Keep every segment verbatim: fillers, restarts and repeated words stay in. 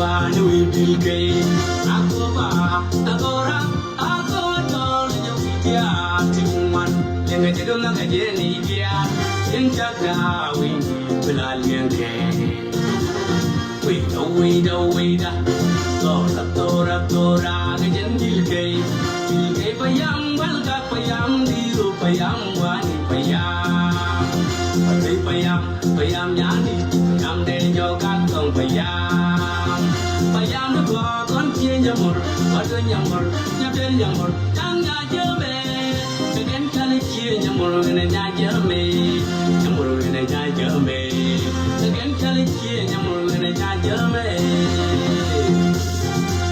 Bani wi̱i̱ bil kɛ akoba agora akoba tɔl nyɛ wi̱i̱ diaal ti ŋuan. Liŋɛ jɛ dom na kɛ jɛ ni diaal tin cak daa wi̱i̱ bilal miɛn kɛ. Wida wida wida. Tora tora tora kɛ jɛ ni bil kɛ. Bil kɛ payam walga payam diru payam wani payam. Payam payam nyani payam de jɔ kak tong payam. Payam ni kɔ kɔn cie nyamur kɔ do nyamur nyabel nyamur tang nya jeme. Kɛ kɛn kali cie nyamur wene nya jeme. Nyamur wene nya jeme. Kɛ kɛn kali cie nyamur wene nya jeme.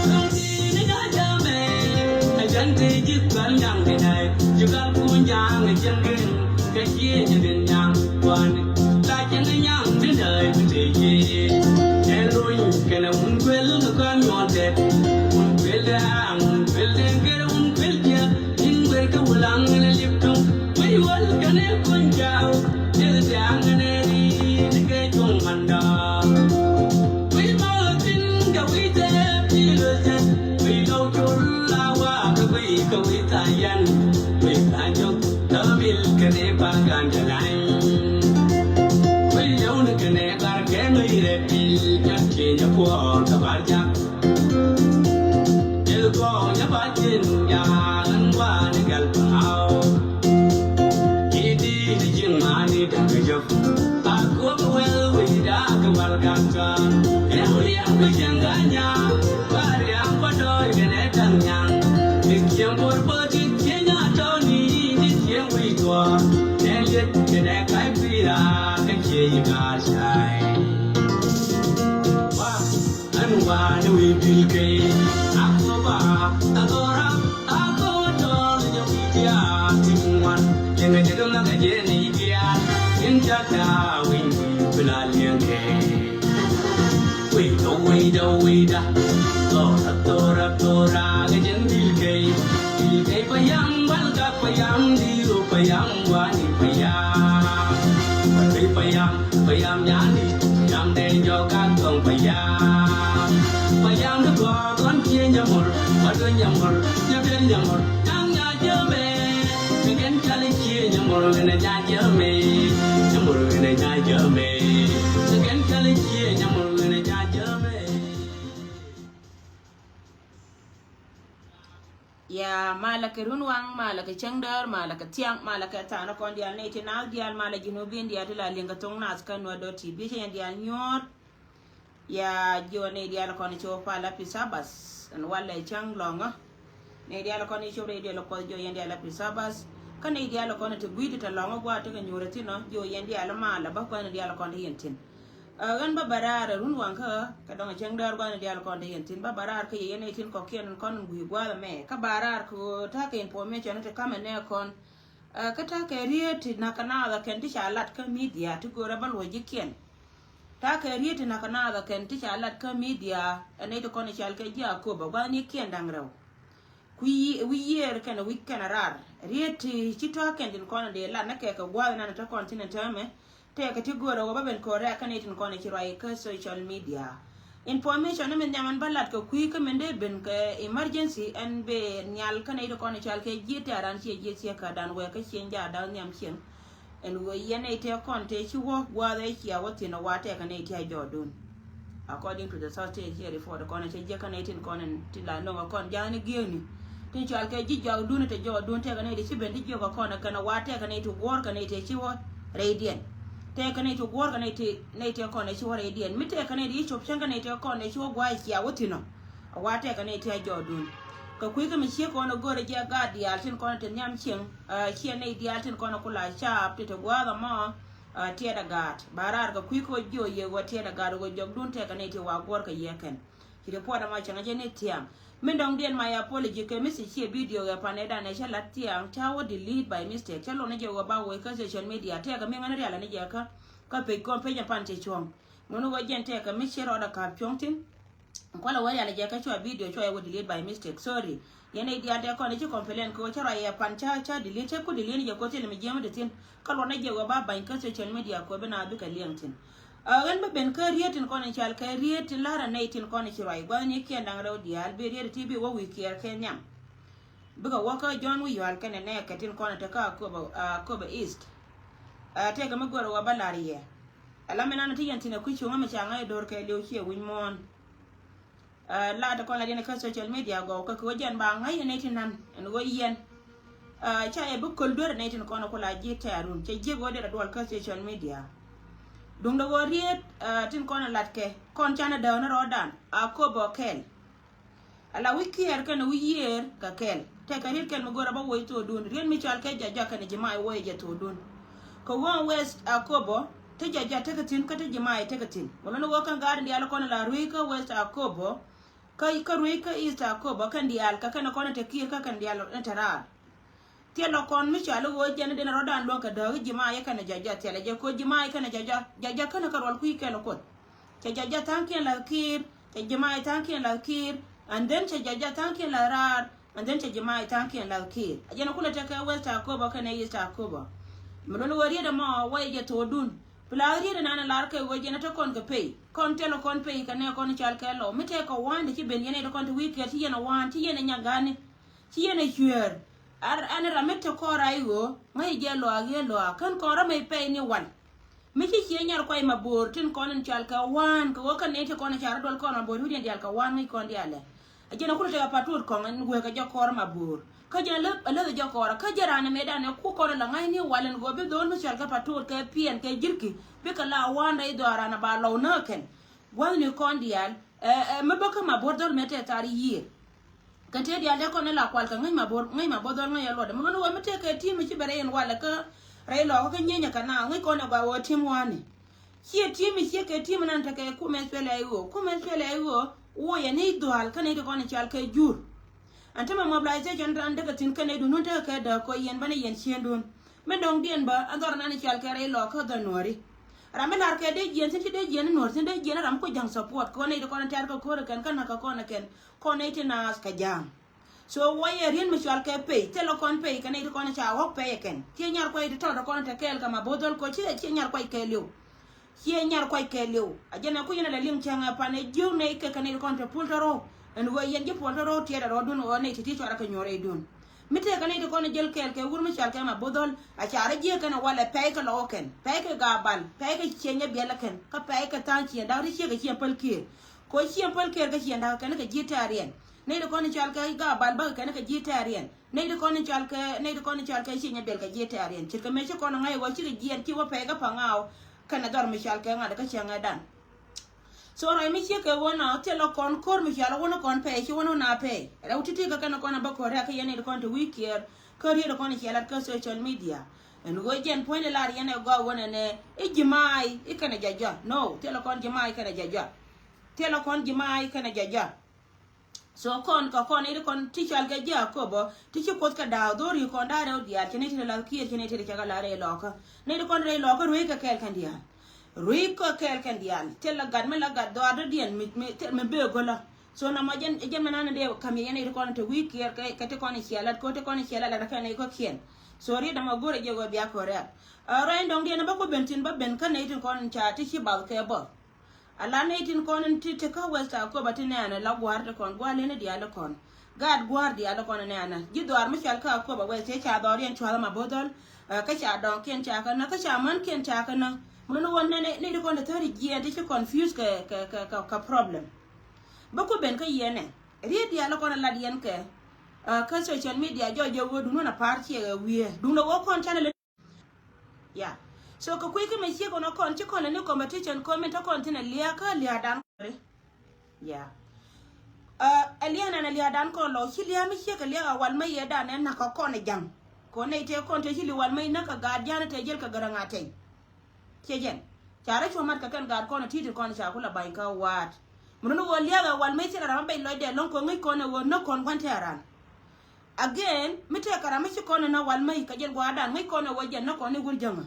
Dong ti ni nya jeme. A jan te jik kal nyang kɛ nyai jikal ku nyang a jengin. Kɛ cie nyɛ den nyaŋ kuan la cɛ ni nyaŋ ni dee bi te yie. Cɛ luny kɛnɛ wun kuel ni kɔn nyuɔn tɛt. Wun kuel dee aŋ wun kuel dee ger wun kuel diɛ. In wer kɛ wulaŋ ni lip tum. Wei wal kɛnɛ kuny jaw. Dee dee aŋ ni ri ni kɛ cuŋ mandɔ. Wei mɔ tin kɛ wei tɛ pi lo tɛ. Wei lɔ col la wa kɛ wei kɛ wei ta yan. Wei ta jok. Tɔmil kɛnɛ pagan kɛ lany. Wei yɛw ni kɛnɛ kar kɛ ŋäc rɛ pil. Jan kiɛ nyɛ kuɔɔr kɛ bar jak. Jɛ kɔɔr nyɛ bar jin jalan wa ni gal paw. Ki di di jin ma ni daŋ kɛ jɔk. A kuɔk wel wi̱i̱ da̱a̱k kɛ wal gaŋ kɔn. Riaŋ riaŋ kɛ cieŋ ga̱a̱c nyaŋ. Ba riaŋ kɔ dɔɔc kɛnɛ da̱ŋ nyaŋ. Kɛ cieŋ bor bor ti cieŋ a tɔɔni ti cieŋ wi̱i̱ tuɔɔr. Nɛ liet kɛnɛ ka̱c kui̱ raar kɛ cie yi ga̱a̱c ca̱a̱c. Wa ɛn wa ni wi̱i̱ bil kɛ. Akoba agora. Ako tɔl jɛ wi̱i̱ diaal ti ŋuan. Liŋɛ jɛ dom na kɛ jɛ ni diaal. In cak daa wi̱i̱ bila liɛŋ kɛ. Wida wida wida. Tora tora tora kɛ jɛ ni bil kɛ. Bil kɛ payam walga payam diru payam wani payam. Payam payam nyani payam dee jɔ kak tɔŋ payam. Payam ni kɔ kɔn cie nyamur. Wadu nyamur nyabel nyamur. Tang nya jeme. Kɛ kɛn kali cie nyamur wene nya jeme. Nyamur wene nya jeme. Kɛ kɛn kali cie nyamur wene nya jeme. Ya malɛ kɛ run waŋ, malɛ kɛ cäŋ däär, malɛ kɛ thiaŋ, malɛ kɛ thaanä kɔn diaal nɛy ti naath diaal, malɛ Junubin diaal ti la liŋ kɛ thoŋ naath kä Nuer dot T V cɛ yɛn diaal nyuɔ̱ɔ̱r. Ya jiɔ nɛy diaal kɔn ci wä pal a pi Sabas ɛn walɛ cäŋ lɔŋä. Nɛy diaal kɔn ci wä rɛy diaal kuɔth jiɔ yɛn diaal a pi Sabas. Kä nɛy diaal kɔn ti gui̱di tɛ lɔŋä gua̱a̱ ti kɛ nyuɔ̱ɔ̱rɛ thi̱n ɔ jiɔ yɛn diaal malɛ bä kuɛn diaal kɔn ti yɛn thi̱n. Ɛ ɣän bä bɛ raar ɛ run waŋ kä kɛ dɔŋ ɛ cäŋ däär gua̱n diaal kɔn te yɛn thi̱n bä bä raar kä yɛ yɛn ɛ thi̱n kɔkiɛn kɔn gui̱i̱ gua̱a̱th ɛmɛ kä bä raar kɛ ɣöö ta̱a̱ kɛ information te ka̱mɛ nɛ kɔn. Ɛ kä ta̱a̱ kɛ riet ti na̱k kɛ naath ɛ kɛn ti ca lat kä media ti görɛ bä luɔ̱c ji̱kiɛn. Ta̱a̱ kɛ riet ti na̱k kɛ naath ɛ kɛn ti ca lat kä media ɛ nɛy ti kɔn ɛ cal kɛ ji̱ Akobo gua̱thnikiɛn da̱ŋ rɛw. Ku wi̱i̱ yiëër kɛnɛ wi̱c kɛnɛ raar riet ti ci tɔ̱ kɛn tin kɔn dee lat ni kɛ kɛ gua̱a̱th nan tɔ̱ kɔn tin täämɛ. Tɛkɛ ti go̱o̱rɛ wä bä ben ko̱rɛ kɛnɛ tin kɔn ci ruac kä social media. Information ni min nhiam ɛn bä lat kɛ kui̱ kä min dee ben kɛ emergency ɛn bee nhial kɛnɛ ti kɔn cal kɛ ji̱ tɛ̈ran ciɛ ji̱ thiek kä dan wɛɛ kä cieŋ jaat da̱k nhiam cieŋ. Ɛn ɣöö yɛn nɛy tëë kɔn tëë ci wä gua̱a̱th ɛ cia wä thi̱n ɛ wa tɛkɛ nɛy ti a jɔɔdun. According to the South State Chair Report kɔn ɛ cɛ jiäkä nɛy tin kɔn ɛn ti la no̱ŋ ɛ kɔn ja̱a̱ni gi̱eeni. Tin cɔal kɛ ji̱ jɔakdun ɛ te jɔɔdun tɛkɛ nɛy ti ci ben ti jiök ɛ kɔn ɛ kɛn ɛ wa tɛkɛ nɛy ti guɔ̱ɔ̱r kɛ nɛy tëë ci wä rɛydiɛn. Tɛkɛ nɛy ti guɔ̱ɔ̱r kɛ nɛy ti nɛy tëë kɔn ɛ ci wä rɛydiɛn mi tɛkɛ nɛy ti ci cop cäŋ kɛ nɛy tëë kɔn ɛ ci wä gua̱a̱c cia wä thi̱n ɔ. A wa tɛkɛ nɛy ti a jɔɔdun. Kɛ kui̱ kä mi ciek kɔn ɛ go̱rɛ jɛ gaat diaal tin kɔn ɛ te nhiam cieŋ. Ciɛ nɛy diaal tin kɔn ɛ ku la caap ti te gua̱a̱th ɛmɔ. Tiɛt ɛ gaat ba raar kɛ kui̱ kɛ wä jiɔ yɛ wä tiɛt ɛ gaat wä jɔkdun tɛkɛ nɛy ti wa guɔ̱r kɛ yɛ kɛn. Ci report ɛmɔ cäŋ jɛ ni thiaŋ. Min dɔŋdiɛn my apology kɛ message ciɛ video ɛ pan ɛ dan ɛ cä lat thiaŋ ca wä delete by mistake cä lon ni jɛ wä ba wä kä social media tɛkɛ mi ŋän rial ni jɛ kä. Kä page kɔn page ɛ pan cɛ cuɔ̱ŋ. Ŋun wä jɛn tɛkɛ mi ci rɔɔdɛ ka̱p cuɔ̱ŋ thin. Kualɛ wä rial jɛ kä cua video cua yɛ wä delete by mistake, sorry. Yɛn i̱ diaal tɛ kɔn i̱ ci complain kɛ wä cä ruac yɛ pan cä cä delete cä ku delete ni jɛ ko̱ thil mi jiɛm di thin. Kä luɔt na jɛ wä ba bany kä social media kɛ wä bi na bikɛ liɛŋ thin. Ɛ ɣän bä ben kä riet tin kɔn in cal kɛ riet tin la̱rä nɛy tin kɔn in ci ruac gua̱thni kiɛn da̱ŋ rɛw diaal, bi riet ti bi wä wi̱i̱ kiɛɛr kɛ nhiam. Bikɛ wä kä Jɔ̱ɔ̱n wi̱i̱ yual kɛnɛ nɛɛkɛ tin kɔn in te kä Akobo, Akobo East. Ɛ tëëkɛ mi go̱rɛ wä bä la̱r yɛ. Ɛ la mi nan ti yɛn tin ɛ kui̱ cuŋä mi ca ŋa̱c do̱r kɛ liw ciɛ wi̱ny muɔ̱ɔ̱n. Ɛ la te kɔn la diɛn kä social media gɔw kä kɛ wä jɛn ba ŋa̱c yɛ nɛy tin nan ɛn ɣöö yɛn. Ɛ ca yɛ bi köl duer nɛy tin kɔn ku la ji̱ tɛɛrun cɛ jiäk ɣöö derɛ duɔl kä social media. Duŋdɛ ɣöö riet ɛ tin kɔn ɛ latkɛ kɔn canɛ dääk ni rɔɔdan Akobo kɛl. Ala wi̱c kiɛɛr kɛnɛ wi̱c yiëër kɛ kɛl. Tɛkɛ riet kɛl mi go̱rɛ bä woc thokdun. Riet mi cɔal kɛ Jaja kɛnɛ Jemai woc jɛ thokdun. Kɛ ɣöö West Akobo te Jaja tekɛ thi̱n kä te Jemai tekɛ thi̱n. Wala ni ɣöö kɛn gaat in diaal kɔn la rui̱ kä West Akobo. Kä, kä rui̱ kä East Akobo kɛn diaal kä kɛn kɔn te Kiir kä kɛn diaal ni te raar. Thilɛ kɔn mi cɔal i̱ ɣöö jɛn i̱ den rɔ̱dan luäŋ kɛ dääk i̱ Jemai kɛnɛ Jaja, thilɛ jɛ ko̱ Jemai kɛnɛ Jaja. Jaja kɛnɛ kɛ ruɔl kui̱ kɛl Kuoth. Cɛ Jaja tha̱a̱ŋkiɛn la̱th Kiir, cɛ Jemai tha̱a̱ŋkiɛn la̱th Kiir, and then cɛ Jaja tha̱a̱ŋkiɛn la̱th raar, and then cɛ Jemai tha̱a̱ŋkiɛn la̱th Kiir. A jɛn kulɛ tekɛ West Akobo kɛnɛ East Akobo. Mi luni ɣöö riet ɛmɔ wä yɛ jɛ thokdun. Pla riet ɛnan ɛ lar kɛ ɣöö jɛn ɛ te kɔn kɛ pay. Kɔn thilɛ kɔn pay kɛ nɛ kɔn cal kɛ lɔ. Mi tɛkɛ wan ti ci ben yɛn ɛ te kɔn ti wi̱i̱ kiɛɛr ci yɛn ɛ wan, ci yɛn ɛ nyagani. Ci yɛn ɛ cueer. Ar ɛn ram mi te kɔn ray ɣöö ŋäc jɛ luaak yɛ luaak kän kɔn ram mi pɛy ni wal. Mi ci ciɛ nyar kuay ma bo̱o̱r tin kɔn in cal kɛ waan kɛ ɣöö kän ni ti kɔn in car duɔl kɔn ma bo̱o̱r wi̱diɛn dial kɛ waan ŋäc kɔn dialɛ. A jɛn a kulɛ tekɛ patuut kɔŋ in wek a jɛ kɔr ma bo̱o̱r kä jɛn a läth a jɛ kɔr kä jɛ ran a metdan ɛ ku kɔn in la ŋa̱c ni wal in ɣöö bi dho̱o̱l mi cal kɛ patuut kɛ piɛn kɛ jirki bikɛ la waan rɛy dhɔaaran a ba lɔw näk kɛn. Gua̱thni kɔn diaal ɛ, ɛ, mi bä kä ma bo̱o̱r dhɔl mɛ tɛ thar yiëë. Kɛ tëë diaal dee kɔn ni la kual kɛ ŋäc ma bo̱r, ŋäc ma bo̱r dhɔl ŋäc a luɔt. Mɛ ŋäni wä mi tëë kɛ ti̱i̱m mi ci bɛ rɛy in walɛ kä rɛy lɔkä kä nyieny ɛ kɛ na ŋäc kɔn ɛ gɔaa wä ti̱i̱m wani. Ciɛ ti̱i̱m mi ciɛ kɛ ti̱i̱m nan tekɛ kumɛ cuɛlɛ i̱ ɣöö, kumɛ cuɛlɛ i̱ ɣöö wä yɛ ni dhuaal kä ni ti kɔn i̱ cal kɛ jur. Ɛn tämɛ mobilization ran tekɛ thi̱n kä ni dun nun tekɛ kɛ dääk kɔ yɛn bä ni yɛn cien dun. Mi dɔ̱ŋ diɛn bä ɛn dhɔr nan i̱ cal kɛ rɛy lɔkä dhɔl nuɔ̱ri. Ram mi lar kɛ dee jiɛn thi̱n ci dee jiɛn i̱ nuɔ̱r thi̱n dee jiɛn ram mi ku ja̱ŋ support kɛ wä ni ti kɔn i̱ tɛ̈r kɛ ko̱r kɛn kä na̱k kɛ kɔn kɛn. Kɔn nɛy ti naath kɛ ja̱a̱ŋ. So wä yɛ riet mi cual kɛ pay, thilɛ kɔn pay kɛ nɛy ti kɔn ca ɣɔ̱k pay ɛ kɛn. Ciɛ nyar kuay ti tɔt kɔn te kɛɛl kɛ ma bo̱o̱th dhɔl koc, ciɛ, ciɛ nyar kuay kɛɛliw. Ciɛ nyar kuay kɛɛliw. A jɛn ɛ kuc yɛn ɛ lɛ liŋ cäŋ ɛ pan ɛ jiök nɛy kɛ kɛ nɛy ti kɔn te pul tɔ̱rɔ̱. Ɛn ɣöö yɛn ji̱ puɔl tɔ̱rɔ̱ tiɛɛt ɛ rɔɔdun ɣöö nɛy ti ti cuarɛ kɛ nyuɔ̱r rɛydun. Mi tëë kɛ nɛy ti kɔn jiäl kɛɛl kɛ wur mi cal kɛ ma bo̱o̱th dhɔl. A ca rɔ jiëë kɛn ɛ walɛ pay kɛ lɔk ɛ kɛn. Pay kɛ gaabal, pay kɛ ciɛny ɛ biɛl ɛ kɛn. Kä pay kɛ tha̱a̱ŋ ciɛn da̱k ti ciek kɛ ciɛn päl kiëër. Ko ciɛn päl kiɛɛr kä ciɛn da̱k kɛn kɛ ji̱ tɛ̈riɛn. Nɛy ti kɔn i̱ cal kɛ gaabal bäkɛ kɛn kɛ ji̱ tɛ̈riɛn. Nɛy ti kɔn i̱ cal kɛ, nɛy ti kɔn i̱ cal kɛ ciɛn ɛ biɛl kɛ ji̱ tɛ̈riɛn. Ce̱tkɛ mëë ci kɔn ŋa̱c ɛ ɣɔw cikɛ jiɛɛn ci wä pɛy kä Paŋaw. Kɛnɛ dhɔr mi cal kɛ ŋa̱t kä cäŋ ɛ dan. So rɔy mi ciek kɛ wä nɔ thilɛ kɔn ko̱r mi cal wä ni kɔn pɛy ci wä ni na pɛy. Rɛw ti̱ti̱ kɛ kɛn kɔn a bä ko̱r rɛk kä yɛn nɛy ti kɔn ti wi̱i̱ kiɛɛr. Kä riet kɔn i̱ ciɛ lat kä social media. Ɛn ɣöö jɛn puɔ̱ny ni lar yɛn ɛ gɔaa wä nɛnɛ i̱ ji̱ ma̱a̱ i̱ kɛnɛ jɔjɔ. No, thilɛ kɔn ji̱ ma̱a̱ i̱ kɛnɛ jɔjɔ. Thilɛ kɔn ji̱ ma̱a̱ i̱ kɛnɛ jɔjɔ. So kɔn kɛ kɔn nɛy ti kɔn ti cɔal kɛ ji̱ Akobo ti ci Kuoth kɛ da̱a̱k dho̱r i̱ kɔn da̱a̱ rɛw diaal cɛ nɛy ti lath kiɛɛr cɛ nɛy ti cɛ kɛ lath rɛy lɔkä. Nɛy ti kɔn rɛy lɔkä rueec kɛ kɛɛl kɛn diaal. Rueec kɛ kɛɛl kɛn diaal. Thil la gat mi la gat dhɔaar dɔ̱diɛn mi, mi, thil mi bee go̱lä. So nɔmɔ jɛn, jɛn mi nan dee ka̱m yɛ yɛn nɛy ti kɔn te wi̱i̱ kiɛɛr kɛ, kɛ ti kɔn i̱ ciɛ lat ko̱ ti kɔn i̱ ciɛ lat lat kɛ nɛy kɔ̱kiɛn. So riet nɔmɔ go̱rɛ jɛ ɣöö bia kɔrɛk. Ɛ rɔy dɔ̱ŋ diɛn bä ku ben thi̱n bä ben kä nɛy ti kɔn ca ti ci bath kɛ bä. A la nɛy tin kɔn in ti, ti kä West Akobo ti nɛɛnɛ la gua̱a̱r ti kɔn gua̱a̱r leni diaal kɔn. Gaat gua̱a̱r diaal kɔn nɛɛnɛ. Ji̱ dhɔaar mi cɔal kä Akobo West cɛ ca dhɔriɛn cua̱th ma bo̱o̱th dhɔl. Ɛ, kä ca dɔŋkiɛn ca kä nä, kä ca mänkiɛn ca kä nä. Mun ni wä nɛnɛ, nɛy ti kɔn ti thäri jiɛɛn ti ci confuse kɛ, kɛ, kɛ, kɛ, kɛ problem. Bä ku ben kä yɛn ɛ. Riet diaal kɔn lat yɛn kɛ. Ɛ, kä social media jɔc jɛ wä duŋdun a pa̱a̱r ciɛ ɛ wiee. Duŋdɛ wä kɔn canɛ lɛ Ya. So kɛ kui̱ kä mɛ ciek kɔn kɔn ci kɔn lɛ ni competition kɔn min te kɔn thin ɛ lia̱a̱ kä lia̱a̱ dan kɔn ri. Ya. Ɛ, ɛ lia̱a̱ nan ɛ lia̱a̱ dan kɔn lɔ ci lia̱a̱ mi ciek ɛ lia̱a̱ a wal mä yɛ dan ɛ nak kɛ kɔn ɛ ja̱ŋ. Kɔn nɛy tëë kɔn tëë ci li wal mä inak kɛ gaat dia̱a̱n tëë jel kɛ gäräŋ a teny. Ciɛ jɛn. Ca rɔ cuɔ mat kɛ kɛn gaat kɔn ɛ ti̱ti̱ kɔn ca kulɛ ba̱ny kä wa̱a̱t. Mun ni ɣöö lia̱a̱ ɛ wal mä i̱ thil ɛ ram ɛ bɛc lɔcdɛ lɔ̱ŋ kɔn ŋäc kɔn ɛ ɣöö näk kɔn gua̱n tɛ̈ran. Again, mi tëëkɛ ram mi ci kɔn in a wal mäc kɛ jɛl gua̱a̱rdan, ŋäc kɔn in wä jɛn näk kɔn in wur jäŋä.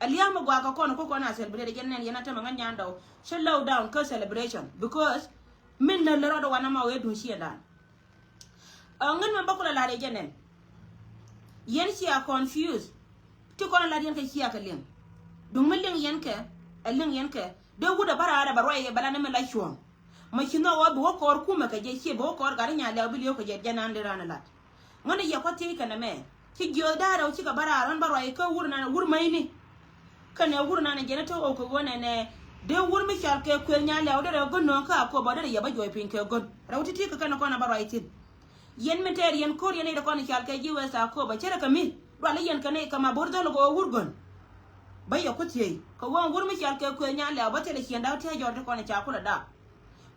Ɛ lia̱a̱ mi gua̱a̱ kɛ kɔn in ku kɔn a celebrate jɛn nɛn yɛn a tämɛ ŋäc nyan dɔw. Cä low down kä celebration. Because min nä lɛ rɔɔdɛ wanɛ ma wee duŋ ciëndan. Ɛ ŋän mɛ bä kulɛ la̱r yɛ jɛn nɛn. Yɛn cia confuse. Ti kɔn a la̱r yɛn kɛ cia kɛ liŋ. Duŋ mi liŋ yɛn kɛ. Ɛ liŋ yɛn kɛ dee wut ɛ bä raar ɛ bɛ ruac ɛ bɛ la ni mi la cuɔ̱ɔ̱ŋ. Mɛ ci nhɔk ɣɔɔ bi wä kɔɔr kumɛ kɛ jɛ ciɛ bi wä kɔɔr gat inya lɛw bi li̱ew kɛ jɛ jɛ naan di raan ɛ lat. Ŋän i̱ yɛ kua̱ thiec kɛn ɛmɛ ci jiöth da̱a̱ rɛw cikɛ bä raar ɣän bä ruac kä wur nan wur mäcni. Kɛnɛ wur nan jɛn ɛ te ɣɔw kɛ ɣöö nɛnɛ dee wur mi cal kɛ kuëth nya lɛw derɛ gön nööŋ kä Akobo derɛ yɛ bä juɔc piny kɛ gön rɛw ti̱ti̱ kɛ kɛn ɛ kɔn ɛ bä ruac thi̱n. Yɛn min tɛɛr yɛn ko̱r yɛn nɛy ti kɔn i̱ cal kɛ ji̱ West Akobo cärɛ kɛ mi dual i̱ yɛn kɛ nɛy kɛ ma bo̱r dhɔl kɛ ɣöö wur gön. Bä yɛ kuäth thiec kɛ ɣöö wur mi cal kɛ kuëth nya lɛw bä thilɛ ciɛn da̱k ti̱a̱ jɔr ti kɔn i̱ ca kulɛ da̱k.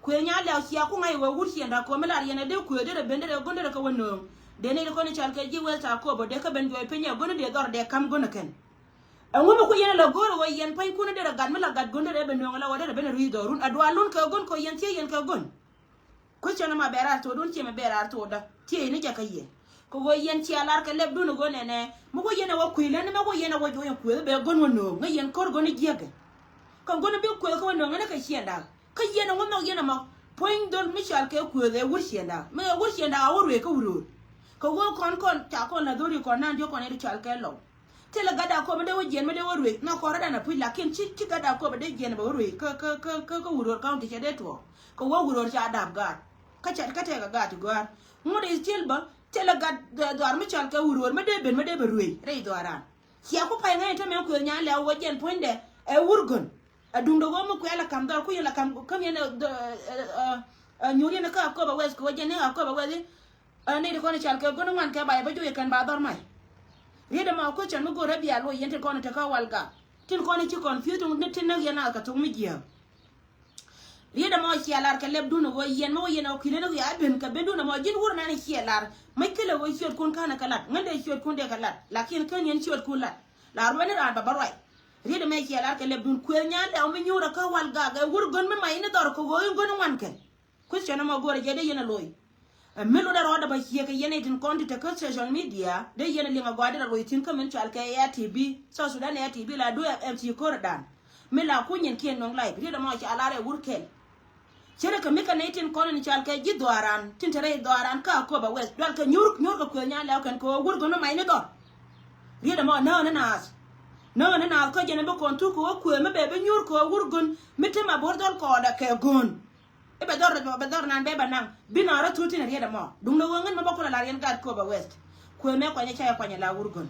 Kuëth nya lɛw cia ku ŋa̱c ɣöö wur ciɛn da̱k ko̱ mi lar yɛn ɛ dee kuëth derɛ ben derɛ gön derɛ kɛ wä nööŋ. Dee nɛy ti kɔn i̱ cal kɛ ji̱ West Akobo dee kä ben juɔc piny ɛ gön dee dhɔr dee ka̱m gön ɛ kɛn. Ɛŋu mi ku yɛn ɛ la go̱o̱r ɛ ɣöö yɛn pua̱nykunä derɛ gat mi la gat gön derɛ ben nööŋ ɛ la ɣöö derɛ ben ɛ rui̱ dhɔrun ɛ dualun kɛ gön kɛ ɣöö yɛn thiec yɛn kɛ gön. Kuecän ɛmɔ bɛ raar thokdun ciɛ mɛ bɛ raar thokdä thiec ni jɛ kä yɛ. Kɛ ɣöö yɛn cia lar kɛ lɛpdun ɛ ɣöö nɛnɛ mi wä yɛn ɛ wä kui̱ län ni mɛ wä yɛn ɛ wä juɔ̱ɔ̱c ɛ kuëth bɛ gön wä nööŋ ŋäc yɛn ko̱r gön i̱ jiäkɛ. Kä gön i̱ bi kuëth kä wä nööŋ ŋäc ni kɛ ciɛn da̱a̱k kä yɛn ɛ wä nhɔk yɛn ɛmɔ puɔ̱ny dhöl mi cɔal kɛ kuëth ɛ wur ciɛn da̱a̱k mi ɛ wur ciɛn da̱a̱k a wä ruëëc kä wur rööl. Kɛ ɣöö kɔn kɔn ca kɔn la dho̱ri kɔn naan diɔ̱k kɔn ɛ di cɔal kɛ lɔw. Thilɛ gatda kop mi dee wä jiɛn mi dee wä ruëc na kɔrä dan a puc lakin ci ci gatda kop mi dee jiɛn bɛ wä ruëc kä kä kä kä kä wuror county cɛ dee tuɔɔk kɛ wä wuror ca dap gaat. Kä cɛ kä tɛkɛ gaat ti gɔ̱a̱r ŋut is thil bä thilɛ gat dhuar mi cɔal kɛ wuror mi dee ben mi dee bɛ ruëc rɛy dhuaran. Cia ku pay ŋäc in tämɛ kuëth nya lɛw wä jiɛn puɔ̱nydɛ ɛ wur gön. Ɛ duŋdɛ wä mi kuɛ la kam dhɔr ku yɛn la kam käm yɛn ɛ nyuur yɛn kä Akobo West kɛ wä jiɛn ni Akobo West i̱ Ɛ nɛy ti kɔn i̱ cal kɛ gön i̱ ŋuan kɛ ba yɛ bä juɔc i̱ kɛn ba dhɔr mac. Riet ɛmɔ kuecän mi go̱o̱rä bia luɔc yɛn tin kɔn i̱ tekä wal gak tin kɔn i̱ ci confuse ni tin näk yɛn naath kɛ thok mi jiääk. Riet ɛmɔ cia lar kɛ lɛpdun i̱ ɣöö yɛn mi wä yɛn ɛ wä kui̱n ni wiaa ben kɛ bendun ɛmɔ ji̱n wur nan i̱ cia lar. Mäc kälɛ ɣöö ciötkun ka̱n ɛ kɛ lat ŋän dee ciötkun dee kɛ lat lakin kän yɛn ciötkun lat. La ruɛn ni raan bɛ bä ruac. Riet ɛmɛ cia lar kɛ lɛpdun kuëth nya lɛw mi nyuur ɛ kä wal gak ɛ wur gön mi mac ni dhɔr kɛ ɣöö i̱ gön i̱ ŋuan kɛ. Question ɛmɔ go̱o̱rɛ jɛ dee yɛn a loc. Ɛ mi lotdɛ rɔɔdɛ bä ciek kɛ yɛn ɛ tin kɔn ti te kä social media dee yɛn a liŋ a gɔaa derɛ loc thi̱n kä min cɔal kɛ Air T V, South Sudan Air T V la du F M C ko̱rdan. Mi la kuny yɛn kiɛn nöŋ live riet ɛmɔ ca lar ɛ wur kɛl. Cärɛ kɛ mi kɛ nɛy tin kɔn in cɔal kɛ ji̱ dhɔaran tin te rɛy dhɔaran kä Akobo West dual kɛ nyuur nyuur kɛ kuëth nya lɛw kɛn kɛ ɣöö wur gön mi mac ni dhɔr. Riet ɛmɔ nääŋ ni naath. Nääŋ ni naath kä jɛn ɛ bi kɔn thuk kɛ ɣöö kuëth mi bɛ bi nyuur kɛ ɣöö wur gön mi te ma bo̱r dhɔl kɔɔdɛ kɛ gön. I̱ bɛ dhɔr bɛ dhɔr nan bɛ bɛ naŋ bi nɔɔrä thut tin riet ɛmɔ duŋdɛ ɣöö ŋän mɛ bä kulɛ lar yɛn gat Akobo West. Kuëë mɛ kuanyɛ ca yɛ kuanyɛ la wur gön.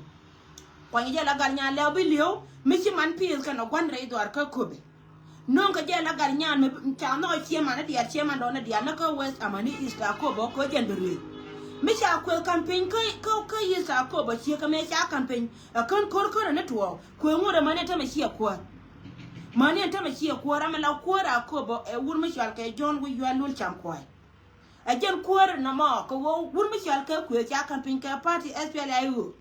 Kuanyɛ jɛ la gal nyan lɛw bi li̱ew mi ci man pi̱i̱th kɛn ɔ gua̱n rɛy dhɔaar kä Akobo. No̱o̱ŋ kɛ jɛ la gal nyan mi ca nhɔk ciɛ man i̱ diaal ciɛ man dɔɔn i̱ diaal ni kä West amäni East Akobo kɛ ɣöö jɛn bi ruëëc. Mi ca kuëth ka̱m piny kä kä kä East Akobo ciek kɛ mëë ca ka̱m piny ɛ kän ko̱r kärä ni tuɔɔk. Kuëë ŋot ɛmäni tämɛ ciɛ kuäär. Mäni ɛn tämɛ ciɛ kuäär amɛ la kuäär Akobo ɛ wur mi cɔal kɛ John wi̱c yual lul cam kuay. Ɛ jɛn kuäär nɔmɔ kɛ ɣöö wur mi cɔal kɛ kuëë ca ka̱m piny kɛ party S P L A I O.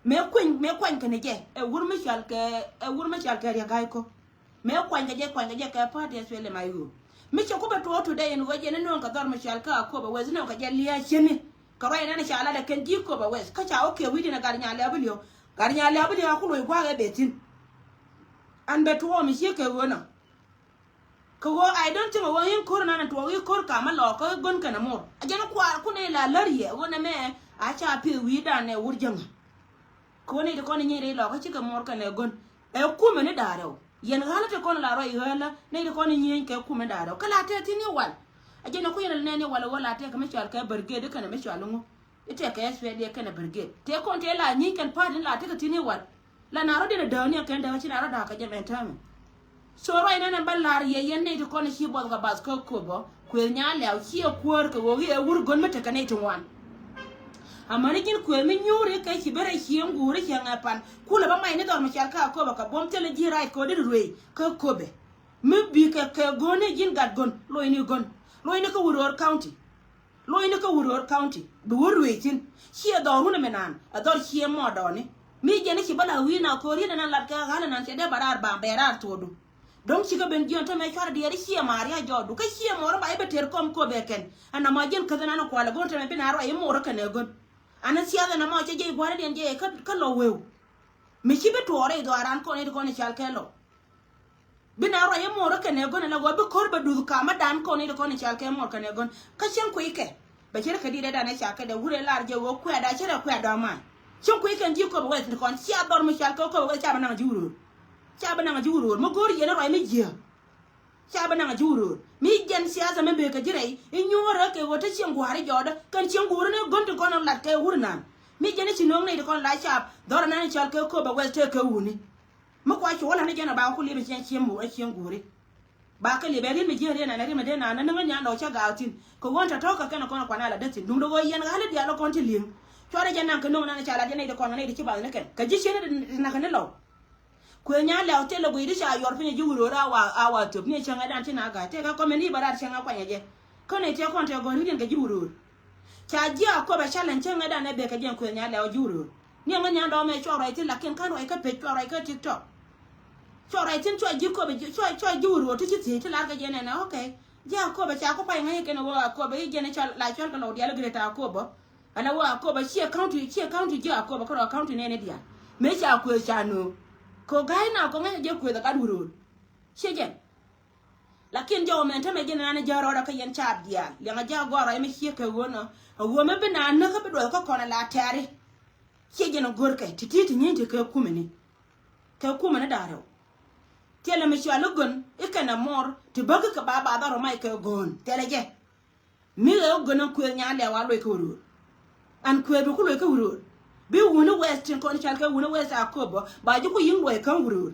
Mëë kuany mëë kuany kɛn jɛ ɛ wur mi cɔal kɛ ɛ wur mi cɔal kɛ Riek Gai Kok. Mëë kuany kɛ jɛ kuany kɛ jɛ kɛ party S P L M I O. Mi cɛ ku bɛ tuɔɔk today in ɣöö jɛ ni nööŋ kɛ dhɔr mi cɔal kɛ Akobo West nööŋ kɛ jɛ lia̱a̱ cieni. Kɛ ruac nɛn ca lat ɛ kɛn ji̱ Akobo West kä ca wä kiɛ wi̱cdin ɛ gat nya lɛ̈ bi li̱w. Gat nya lɛ̈ bi li̱w a ku loc gua̱a̱k ɛ bɛ thi̱n. An bɛ tuɔɔk mi ciek kɛ ɣöö nɔ. Kɛ ɣöö I don't think ɛ ɣöö in ko̱r nan ɛ tuɔɔk in ko̱r kamä lɔɔk kä gön kɛnɛ mor. A jɛn kuaar kun ɛ la lär yɛ ɣöö nɛ mɛ a ca pi̱th wi̱i̱dan ɛ wur jäŋä. Kɛ ɣöö nɛy ti kɔn in nyieny rɛy lɔɔk kä cikɛ mor kɛnɛ gön. Ɛ kumɛ ni da̱a̱r rɛw. Yɛn ɣa̱lä ti kɔn la rɔy ɣäälä nɛy ti kɔn in nyieny kɛ kumɛ da̱a̱r rɛw. Kä la tɛth thi̱n i̱ wal. A jɛn ɛ ku yɛn ɛ nɛn i̱ wal ɛ ɣöö la tɛth kɛ mi cɔal kɛ brigade kɛnɛ mi cɔal ŋu. I̱ tɛk kɛ S P L A kɛnɛ brigade. Tëë kɔn tëë la nyieny kɛn pa̱a̱t in la tekɛ thi̱n i̱ wal. La na rɔ diɛn a dääk ni a kɛn dääk ci na rɔ da̱a̱k kɛ jɛ mɛn täämɛ. So ruac nɛn ɛn bä la̱r yɛ yɛn nɛy ti kɔn ci buɔth kɛ bath kä Akobo kuëth nya lɛw ciɛ kuäär kɛ ɣöö i̱ ɛ wur gön mi tekɛ nɛy ti ŋuan. Amäni ji̱n kuëth mi nyuuri kɛ ci ben rɛy cieŋ guuri cieŋ ɛ pan kulɛ bä mac ni dhɔr mi cɔal kä Akobo kɛ buɔ̱m thilɛ ji̱ rac kɛ ɣöö dee ruëëc kä Akobo. Mi bi kɛ kɛ gön ni ji̱n gat gön lo̱cni gön lo̱cni kä Wuror County. Lo̱cni kä Wuror County bi wä ruëëc thi̱n. Ciɛ dhɔrun ɛmɛ naan ɛ dhɔr ciɛ mɔɔdɔɔni. Mi jɛn i̱ ci bä la wi̱i̱ na ko̱r yɛn ɛn an lat kɛ ɣa̱l ɛnan cɛ dee bɛ raar baŋ bɛ raar thuɔɔdu. Do̱ŋ cikɛ ben jiɔn tämɛ cuarɛ diɛɛr i̱ ciɛ ma̱a̱r ya jɔɔdu kä ciɛ mɔɔr i̱ ba i̱ bɛ tëër kɔm ko̱p ɛ kɛn. Ɛn nɔmɔ jɛn käth ɛnan ɛ kualɛ go̱r tämɛ bi na ruac i̱ mo̱o̱r ɛ kɛn ɛ gön. An i̱ thiath ɛn nɔmɔ cɛ jɛ i̱ gua̱a̱r ɛ diɛn jɛ kä lɔ weu. Mi ci bi tuɔɔr i̱ dhɔaaran kɔn i̱ ti kɔn i̱ cal kɛ lɔ. Bi na ruac i̱ muɔɔr kɛnɛ gön ala ɣɔɔ bi ko̱r bɛ duth kamädan kɔn i̱ ti kɔn i̱ cal kɛ muɔɔr kɛnɛ gön. Kä cieŋ kui̱ kɛ bɛ cɛ rɛ kɛ di̱t ɛ dan ɛ ca kɛ dɛ wurɛ lar jɛ ɣöö kuɛɛda cɛ rɛ kuɛɛda ma. Cieŋ kui̱ kɛn ji̱ köpɛ wɛth ti kɔn cia dhɔr mi cal kɛ köpɛ wɛth ca bɛ naŋ ji̱ wuröör. Ca bi naŋ a ji̱ wuror mi go̱o̱r yɛn rɔy mi jiääk. Ca bi naŋ a ji̱ wuror mi jɛn siasa mi bëë kɛ ji̱ rɛy i̱ nyuɔ̱ɔ̱rä kɛ ɣöö te cieŋ gua̱a̱r i̱ jɔɔdä kɛn cieŋ guur ni go̱n ti kɔn lat kɛ wur naan. Mi jɛn i̱ ci nööŋ nɛy ti kɔn la cap dhɔr anan i̱ cɔal kɛ köp a wɛth tëë kɛ wuni. Mi kua cuɔl ani jɛn a ba ku liep i̱ cieŋ cieŋ guuri. Ba kɛ liep ɛ riet mi jiääk riet nan ɛ riet mi dee nan ni niŋä nyan dɔɔk cä gaak thi̱n kɛ ɣöö ɛn tɔ̱tɔ̱ kɛ kɛn a kɔn a kuan a la däth thi̱n duundɛ ɣöö yɛn ɣa̱l i̱ diaal ɔ kɔn ti li̱eŋ. Cuarɛ jɛ naŋ kɛ nööŋ nan i̱ ca lat jɛ nɛy ti kɔn kɛ nɛy ti ci bath ni kɛn kɛ ji̱ cieni ti nakä ni lɔw. Kuëë nya lɛw thilɛ guiy ti ca yuɔr piny a ji̱ wuröör a wa a wa thöp ni cäŋɛ dan ci na ga̱a̱c tëëkɛ kɔmɛ ni bä rat cäŋɛ kuanyɛ jɛ. Kä nɛy tiɛ kɔn tɛ gɔ̱r wi̱diɛn kɛ ji̱ wuröör. Ca ji̱ a kɔp a challenge cäŋɛ dan ɛ bek kɛ jɛ kuëë nya lɛw ji̱ wuröör. Ni ɛŋä nyan dɔɔmɛ cuɔ ruac thi̱n lakin ka̱n ruac kä pec cuɔ ruac kä TikTok. Cuɔ ruac thi̱n cuɔ ji̱ kɔp cuɔ cuɔ ji̱ wuröör ti ci thiec ti lar kɛ jɛ nɛn ɛ okay. Ji̱ a kɔp a ca ku pay ŋäc kɛn ɛ wä a kɔp a i̱ jɛn ɛ cɔl la cɔl kɛ lɔw diaal ɛ gret a kɔp bä. Ala wä Akobo ciɛ county ciɛ county ji̱ Akobo kärɔ county nɛn i̱ diaal. Mëë ca kuëë ca nööŋ. Kɛ ɣöö ga̱a̱c na kɔŋ ɛ jɛ kuëëth ɛ gat wuröör. Ciɛ jɛn. Lakin jɔw mɛn tämɛ ji̱n naan jɛ rɔɔdɛ kä yɛn caap diaal liɛŋɛ jɛ agɔr rɔy mi ciek kɛ ɣöö nɔ. Ɛ ɣöö mi bi naan näk kä bi duɔth kä kɔn ɛ la tɛ̈ri. Ciɛ jɛn ɛ görkɛ ti̱ti̱ ti nyi̱n ti kɛ kumɛni. Kɛ kumɛni da̱ŋ rɛw. Thilɛ mi cɔal i̱ gön i̱ kɛn ɛ mɔr ti bäki kɛ ba ba dhɔr ɛ mac kɛ gön thilɛ jɛ. Mi ɣɛ ɣä gön ɛn kuëëth nyan lɛw a luɔc kä wuröör. Ɛn kuëëth bi ku luɔc kä wuröör. Bi wuni wɛth tin kɔn cal kɛ wuni wɛth a köp bä ba ji̱ ku yi̱ŋ luɔc kä wuröör.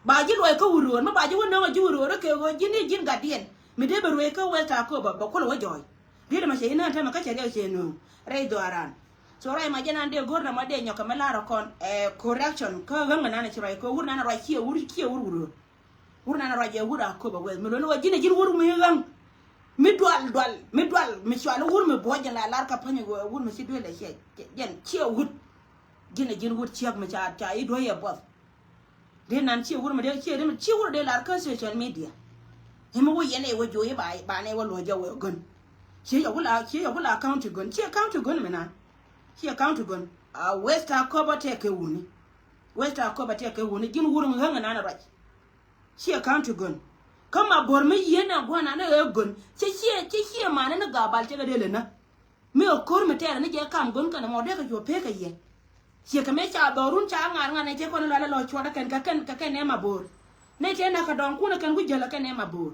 Ba ji̱ luɔc kä wuröör mi ba ji̱ wä nöŋ a ji̱ wuröör ɛ kɛ ɣöö ji̱n i̱ ji̱n gatdiɛn mi dee bɛ ruëëc kä wɛth a köp bä bɛ kulɛ wä jɔɔc. Riet ɛmɛ cɛ i̱ nään tɛmɛ kä cɛ riɛk cɛ nööŋ rɛy dhɔaaran. So ruac ma jɛ nan dee go̱r na ma dee nyɔk kɛ mi la̱r ɛ kɔn ɛ correction kä ɣäŋ ɛ nan ɛ ci ruac kɛ wur nan ɛ ruac ciɛ wur ciɛ wur wuröör. Wur nan ruac ɛ wur a köp a weth mi luɔni wä ji̱n ɛ ji̱n wur mi ɣäŋ. Mi dual dual mi dual mi cual wur mi buɔc jɛn la lar ka päny wä wur mi ci duel ɛ ciɛ jɛn ciɛ wut. Ji̱n ɛ ji̱n wur ciɛk mi ca ca i̱ duɔ̱c ɛ buɔth. Dee nan ciɛ wur mi dee ciɛ dee mi ciɛ wur dee lar kä social media. I̱ mi wä yɛn ɛ wä jo̱o̱c i̱ ba ba nɛ wä luɔc jɛ wä gön. Ciɛ yɛ wula ciɛ yɛ wula county gön ciɛ county gön mi nan. Ciɛ county gön a weth ta köp a tɛk kɛ wuni. Weth ta köp a tɛk kɛ wuni ji̱n wur mi ɣäŋ ɛ nan ruac. Ciɛ county gön. Kä ma bo̱r mi yieen a gua̱n an ɛ gön. Cɛ ciɛ cɛ ciɛ man ni gabal cɛ kɛ dee lɛ nä. Mi ɛ ko̱r mi tɛɛrɛ ni jɛ kam gön kɛn ɛmɔ dee kɛ cuɔ pek kɛ yɛ. Ciɛ kɛ mëë ca dhɔrun ca ŋa̱r ŋa̱r ni cɛ kɔn lɔalɛ lɔ cuɔt kɛn kɛ kɛn kɛ kɛn ɛ ma bo̱r. Ni tɛɛ na kɛ dɔŋ kun kɛn wi̱c jäl kɛn ɛ ma bo̱r.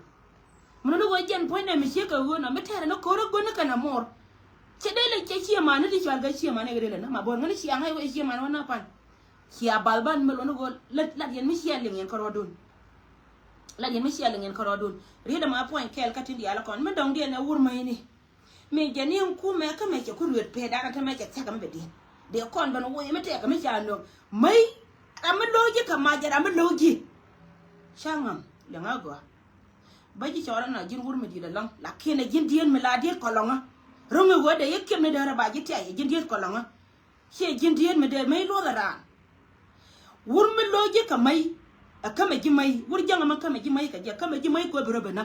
Mun ni ɣöö jɛn puɔ̱nydɛ mi ciek kɛ ɣöö nɔ mi tɛɛrɛ ni ko̱r ɛ gön ni kɛn ɛmɔ. Cɛ dee lɛ cɛ ciɛ man ni ti cual kɛ ciɛ man ni kɛ dee lɛ ni ma bo̱r ŋäni ciɛ ŋa̱c wä ciɛ man wä na pan. Cia bal ban mi luɔni ɣöö lat lat yɛn mi cia liŋ yɛn kärɔɔdun. Lat yɛn mi cia liŋ yɛn kärɔɔdun. Riet ɛmɛ a puɔ̱ny kɛɛl kä tin diaal kɔn mi dɔ̱ŋ diɛn ɛ wur mäcni. Mi jɛ ni ɛn kumɛ kä mɛ cɛ ku ruet pee dan ɛ te mɛ cɛ thiakä mi bɛ diɛn. Dee kɔn ben woc mi tɛɛkä mi ca nöŋ mäc. Ram mi lo̱o̱ ji̱ kɛ mac jɛ ram mi lo̱o̱ ji̱. Ca ŋa̱m liŋ a gɔaa. Bä ji̱ cɔɔr ɛn a ji̱n wur mi di̱i̱t ɛlɔ̱ŋ lakin ɛ ji̱n dieen mi la diet kɔlɔŋä. Ro̱ŋ i̱ ɣöö dee yɛ kiɛm ni däärä ba ji̱ tiay ɛ ji̱n diet kɔlɔŋä. Ciɛ ji̱n diet mi dee mäc luɔth ɛ raan. Wur mi lo̱c ji̱ kɛ mäc. Ɛ kämɛ ji̱ mäc wur jäŋä mi kämɛ ji̱ mäc kɛ jɛ kämɛ ji̱ mäc kuɛ bi rɔ ben nä.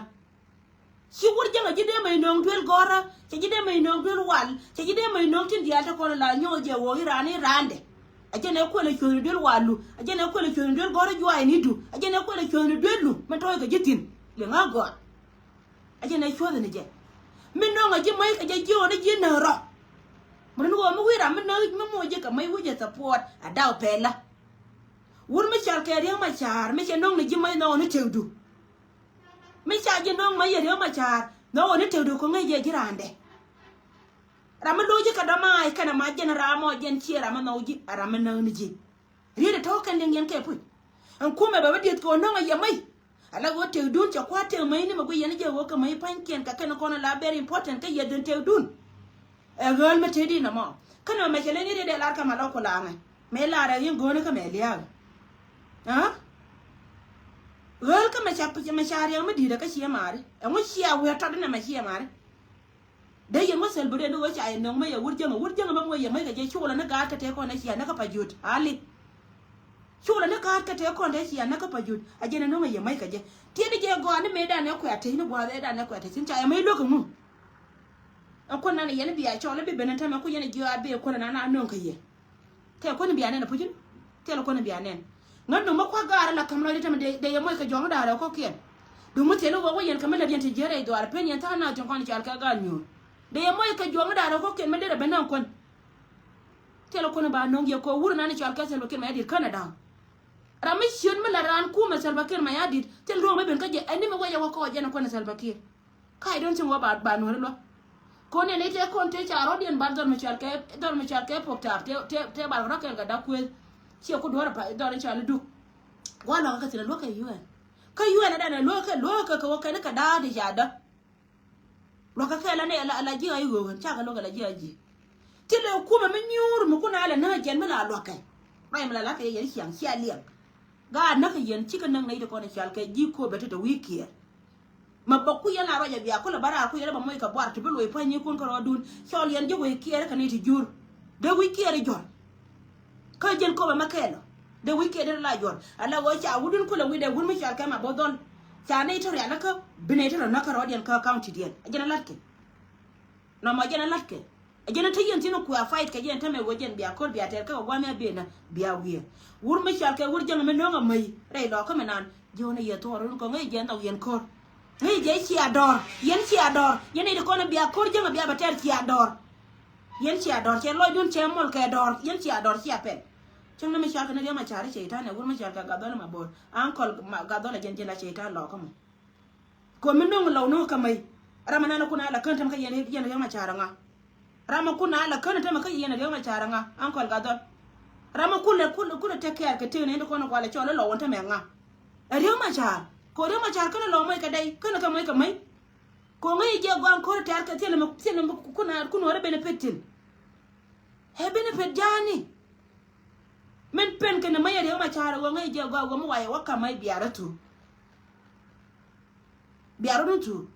Ci wur jäŋä ji̱ dee mäc nööŋ duel gɔ̱rä cɛ ji̱ dee mäc nööŋ duel wal cɛ ji̱ dee mäc nööŋ tin diaal te kɔn la nyɔk jɛ wä i̱ raan i̱ raandɛ. Ɛ jɛn ɛ kuɛl ɛ cuɔ̱thni duel walu ɛ jɛn ɛ kuɛl ɛ cuɔ̱thni duel gɔ̱rä juaayɛ ni du ɛ jɛn ɛ kuɛl ɛ cuɔ̱thni duel lu mi tɔ̱ɔ̱c kɛ ji̱ thi̱n. Liŋ a gɔaa. A jɛn ɛ cuɔ̱th ni jɛ. Mi nɔŋ a ji̱ mäc kɛ jɛ ji̱ ɣɔn a ji̱ näk rɔ. Mi rin ɣɔɔ mi wi̱i̱ ram mi näk mi moc jɛ kɛ mäc wi̱c jɛ support a daw pɛla. Wur mi cɔal kɛ Riek Machar mi cɛ nɔŋ ni ji̱ mäc nhɔk ni tëkdu. Mi ca ji̱ nɔŋ mäc yɛ Riek Machar nhɔk ni tëkdu kɛ ŋäc jɛ ji̱ raandɛ. Ram mi lo̱c ji̱ kɛ dɔ̱ma̱a̱c kɛnɛ ma jɛn ram mɔ jɛn ciɛ ram mi nhɔk ji̱ a ram mi näk ni ji̱. Riet ɛ tɔ̱ kɛn liŋ yɛn kɛ puc. Ɛn kumɛ bɛ bä dieth kɛ ɣöö nɔŋ ɛ yɛ mäc. Ala ɣöö tëkdun cɛ kua̱r tëk mäc ni mɛ guic yɛn jɛ ɣöö kɛ mäc pa̱nykiɛn kɛ kɛn kɔn ala very important kä yɛ dhin tëkdun. Ɛ ɣäl mi tëëdi nɔmɔ. Kä nɔmɔ mɛ cɛ leny riet ɛ lar kɛ ma lɔ ku laŋɛ. Mɛ lar ɛ yin go̱o̱ni kä mɛ lia̱a̱. Ɣäl kä mɛ ca mɛ ca riɛk mi di̱i̱t ɛ kä ciɛ maari. Ɛŋu ciɛ wi̱i̱ tɔt inɛ mɛ ciɛ maari. Dee yɛn wä celebrate ni ɣöö ca yɛ nöŋ mä yɛ wur jäŋä wur jäŋä mä muɔ yɛ mäc kɛ jɛ cukulä ni gaat kä tëë kɔn dee cia näk kä pa jut ali. Cukulä ni gaat kä tëë kɔn dee cia näk kä pa jut a jɛn ɛ nöŋä yɛ mäc kɛ jɛ. Tiɛt ni jɛ gɔaa ni mëëdan ɛ kuɛ a tec ni gua̱a̱th ëëdan ɛ kuɛ a tec cin ca yɛ mäc luäk ɛŋu. Ɛn kuän nan yɛn bia cɔl i̱ bi ben ɛn tämɛ ku yɛn jiɔ a bi kuän nan a nöŋ kä yɛ. Tɛl kuäni bia nɛn a pucin. Tɛl kuäni bia nɛn. Ŋän duŋ mi kua̱k gaar ala käm lɔcdä tämɛ dee yɛ muɔc kɛ juɔ̱ŋ da̱a̱r ɛ kɔ̱kiɛn. Duŋ mi thil i̱ wä wä yɛn kɛ mi lät yɛn ti jiɛɛr ɛ dhuaar pen yɛn tha̱a̱ŋ na tin kɔn cɔal kɛ gaal nyuur. Dee yɛ muɔc kɛ juɔ̱ŋ da̱a̱r ɛ kɔ̱kiɛn mi lät ɛ ben nɛn kuän. Tɛl kuäni ba no̱ŋ yɛ kɛ wur nan cɔal kɛ thil wä kiɛn mɛ yɛ di̱t känɛ da̱a̱ŋ. Ram mi ciöt mi la raan kumɛ Salva Kiir Mayardit, thil ruɔ̱ŋ mi ben kä jɛ, ɛn ni mi wecɛ wä kɔɔc jɛn ɛ kuɛn Salva Kiir. Ka I don't think wä ba, ba Nuäri luäk. Kɔn ni ni tëë kɔn tëë ca rɔ̱diɛn bar dhɔl mi cɔal kɛ, dhɔl mi cɔal kɛ Pok Tap, tëë, tëë, tëë bar rɔ̱ kɛn kɛ dak kuëth. Ciɛ ku duɔ̱ɔ̱r pa, dhɔl in cɔal i̱ Duk. Gua̱a̱r luäk kä thi̱n luäk kɛ U N. Kä U N adɛn ɛ luäk kɛ, luäk kɛ kɛ wä kɛn kɛ da̱a̱ di ca däk. Luakä kɛ la ni la, la ji̱ a i̱ ɣöö ɣän cakɛ luakä la ji̱ a ji̱. Ti lɛ kumɛ mi nyuur mi kun a lɛ näk a jiɛn mi la luakä. Ruac mi la lakä yɛ yɛn ciaŋ cia liɛŋ. Gaat näk a yɛn cikɛ näk nɛy ti kɔn i̱ cal kɛ ji̱ Kööbɛ ti te wi̱i̱ kiɛɛr. Ma bä ku yɛn la ruac a bia kulɛ bä raar ku yɛn bä moc kɛ buar ti bi luɔc pua̱ny ni kun kärɔɔdun. Cɔl yɛn ji̱ wec kiɛɛr kɛ ni ti jur. Dee wi̱i̱ kiɛɛr i̱ jɔr. Kä jiɛn Kööbɛ mɛ kɛɛl ɔ. Dee wi̱i̱ kiɛɛr dee la jɔr. Ala ɣöö ca wutdun kulɛ wi̱i̱ dee wut mi cɔal kɛ ma bo̱ dhɔl. Ca nɛy ti rial kä bi nɛy ti rɔ näk kärɔɔdiɛn kä county diɛn. A jɛn a latkɛ. Nɔmɔ jɛn a latkɛ. A jɛn a te yɛn thi̱n kuɛ a fight kɛ jɛn tämɛ ɣöö jɛn bia ko̱r bia tɛɛr kä kɛ gua̱a̱th mi a ben a bia wiee. Wur mi cɔal kɛ wur jäŋ mi no̱o̱ŋ a mäc rɛy lɔɔkä mi naan. Ji̱ ɣän a yɛ thuɔɔr run kɔŋ i̱ jɛn dhɔk yɛn ko̱r. Ŋäc jɛ cia dɔɔr, yɛn cia dɔɔr, yɛn nɛy ti kɔn bia ko̱r jäŋ bia bɛ tɛr cia dɔɔr. Yɛn cia dɔɔr, cɛ lɔcdun cɛ mɔl kɛ dɔɔr, yɛn cia dɔɔr cia pɛl. Cäŋ ni mi cɔal kɛ ni Riek Machar i̱ cɛy-tan ɛ wur mi cɔal kɛ Gathdhɔl Mabor, ankɔl Gathdhɔl ɛ jɛn ji̱n la cɛy-tan lɔɔkä mɔ. Kɔ mi no̱ŋ lɔw no̱ŋ kä mäc. Ram mi nan kun a la kän tämɛ kä yɛn, yɛn Riek Machar ŋa. Ram mi kun a la kän tämɛ kä yɛn Riek Machar ŋa, ankɔl Gathdhɔl. Ram mi kulɛ, kulɛ, kulɛ take care kɛ tëk ni ni kɔn kualɛ cɔl i̱ lɔw wän tämɛ ŋa. Ɛ Riek Machar. Kɔ Riek Machar kän lɔw mäc kɛ dɛy, kän kɛ mäc kɛ mäc. Kɔ ŋäc jɛ gɔaa ko̱r tɛ̈r kɛ thilɛ mi, thilɛ mi kun a, kun wä rɛ benefit thi̱n. Ɛ benefit ja̱a̱ni. Min pen kɛn mäc ɛ Riek Machar ɣöö ŋäc jɛ gɔaa ɣöö mi wayɛ wä ka̱m mäc biarä thuk. Biarä ni thuk.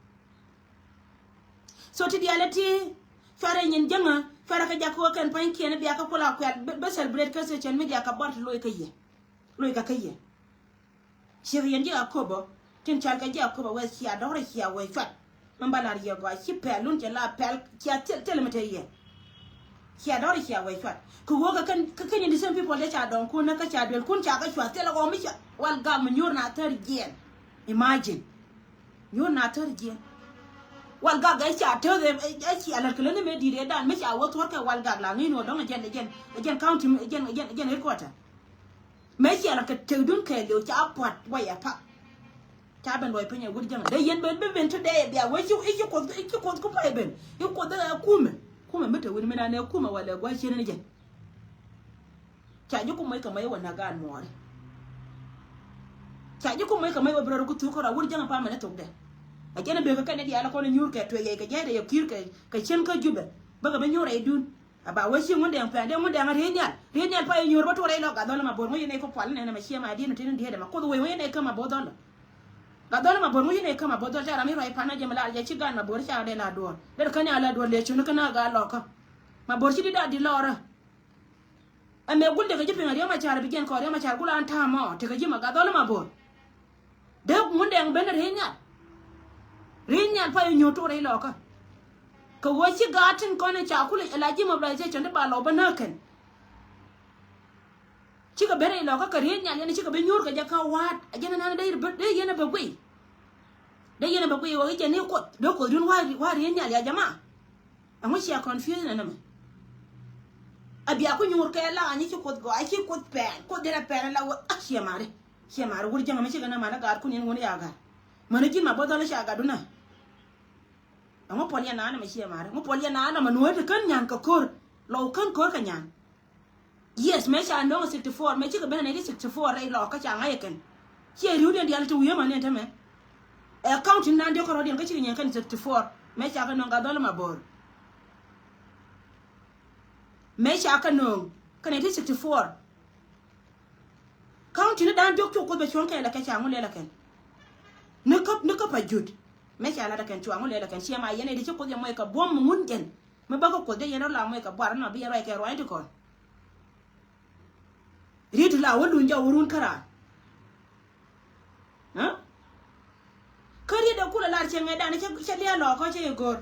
So ti diaal ɛ ti cuarɛ nyin jäŋä, cuarɛ kɛ jakä ɣöö kɛn pa̱nykiɛn bia kä kula kuɛl, bä, bä celebrate kä social media kɛ buar ti loc kä yɛ. Loc kɛ kä yɛ. Ciek yɛn ji̱ Akobo, tin cal kɛ ji̱ Akobo wee cia dɔ̱rɛ cia wee cuat. Min ba lar yɛ gɔaa ci pɛl lun cɛ la pɛl cia thil, thil mi te yɛ. Cia dɔ̱rɛ cia wee cuat. Kɛ wee kɛ kɛn, kɛ kɛn in the same people dee ca dɔ̱ŋ kun kä ca duel kun ca kɛ cuat thil ɣɔw mi ca. Wal gak mi nyuur na thär jiɛn. Imagine. Nyuur na thär jiɛn. Wal gak ɛ ca täth ɛ, ɛ cia lät kɛ lät ni mɛ di̱i̱t ɛ dan mi ca wee thuɔ̱r kɛ wal gak la ŋi̱i̱n wä dɔ̱ŋ ɛ jɛn, ɛ jɛn, ɛ jɛn county, ɛ jɛn, ɛ jɛn, ɛ jɛn headquarter. Mëë ciɛ la kɛ tëkdun kɛɛliw ca pua̱t wayɛ pak. Ca ben luɔc piny ɛ wut jäŋ dee yɛn ben bi ben today bia wee ci, i̱ ci kuoth, i̱ ci kuoth ku pay ben. I̱ kuoth ɛ kumɛ. Kumɛ mi te wut mi nan ɛ kumɛ walɛ gua̱c cien ni jɛ. Ca ji̱ ku moc kɛ mec wä näk gaat muɔɔri. Ca ji̱ ku moc kɛ mec wä bi rɔr ku thuk kɔr a wut jäŋ pamɛ ni thokdɛ. A jɛn a bekɛ kɛn ni diaal a kɔn a nyuur kɛ tuɛc yɛy kɛ jɛɛdɛ yɛ ki̱i̱r kɛ, kɛ cien kä Jubɛ. Bäkɛ bi nyuur rɛydun. A ba wee ci Ŋundɛŋ pɛn dee Ŋundɛŋ a riey nhial. Riey nhial pa yɛ nyuur bä tuɔr rɛy lɔ Gathdhɔl Mabor ŋuc yɛn nɛy kä pual nɛn ɛmɛ ciɛ ma diet ni tin diet ɛmɛ kuoth wee ŋuc yɛn nɛy kä Mabor dhɔl. Gathdhɔl Mabor ŋuc yɛn nɛy kä Mabor dhɔl ca ram i̱ ruac pan a jɛ mi lar jɛ ci gan Mabor ca dee la duɔl. Dee kä ni a la duɔl lɛ cuni kä na gaa lɔkä. Mabor ci di da di lɔrä. Ɛmɛ gul tekɛ ji̱ piŋ a Riek Machar bi jɛn kɔ Riek Machar gul an ta̱a̱ mɔ tekɛ ji̱ ma Gathdhɔl Mabor. Dee Ŋundɛŋ ben riey nhial. Riey nhial pa yɛ nyuur tuɔr rɛy lɔkä. Kɛ ɣöö ci gaat tin kɔn in ca kulɛ la ji̱ mobilization ti ba lɔw bä näk kɛn. Cikɛ ben rɛy lɔkä kɛ riey nhial yɛn cikɛ ben nyuur kɛ jɛ kä wa̱a̱t a jɛn ɛnan dee yɛn a bɛ guiy. Dee yɛn a bɛ guiy ɣöö i̱ jɛ ni kuoth dee kuothdun wa̱a̱ riey nhial ya jama. Ɛŋu cia confuse nɛ nɛmɛ. A bia ku nyuur kɛ la a nyi ci kuoth gɔaa ci kuoth pɛn kuoth derɛ pɛn la wä a ciɛ mari. Ciɛ mari wur jäŋ mi cikɛ nɛ mani gaatkun yɛn ŋun ya gat. Mani ji̱n Mabor dhɔl ca gatdun ɛ. Ɛŋu puɔl yɛn naan ɛmɛ ciɛ mari ŋu puɔl yɛn naan ɛmɛ nuɔ̱ɔ̱t kän nyan kɛ ko̱r. Lɔw kän ko̱r kɛ nyan. Yes, mëë ca nööŋ sixty four, mëë cikɛ ben a nɛy ti sixty four rɛy lɔɔkä ca ŋa̱c ɛ kɛn. Ciɛ ri̱wdiɛn diaal ti wi̱i̱ ɛmɔ ni ɛn tämɛ. Ɛ county nan diɔ̱k kärɔ̱diɛn kä cikɛ nyiɛn kɛn sixty four. Mëë ca kɛ nööŋ Gathdhɔl Mabor. Mëë ca kɛ nööŋ kɛ nɛy ti sixty four. County ni da̱a̱n diɔ̱k cu kuoth bɛ cuɔ̱ŋ kɛɛl ɛ kɛ ca ŋu lɛl ɛ kɛn. Ni kä, ni kä pa jut. Mëë ca lat ɛ kɛn cua ŋu lɛl ɛ kɛn ciɛ ma yɛn ɛ di ci kuoth yɛ muɔc kɛ buɔ̱m mi ŋun jɛn. Mi bäkɛ kuoth dee yɛn rɔ la muɔc kɛ buar inɔ bi yɛn ruac kɛ ruac ti kɔn. Riet ti la wä luny jɔw wä run kä raan. Kä riet dee kulɛ lar cieŋ ɛ dan cɛ lia̱a̱ lɔɔkä cɛ yɛ go̱o̱r.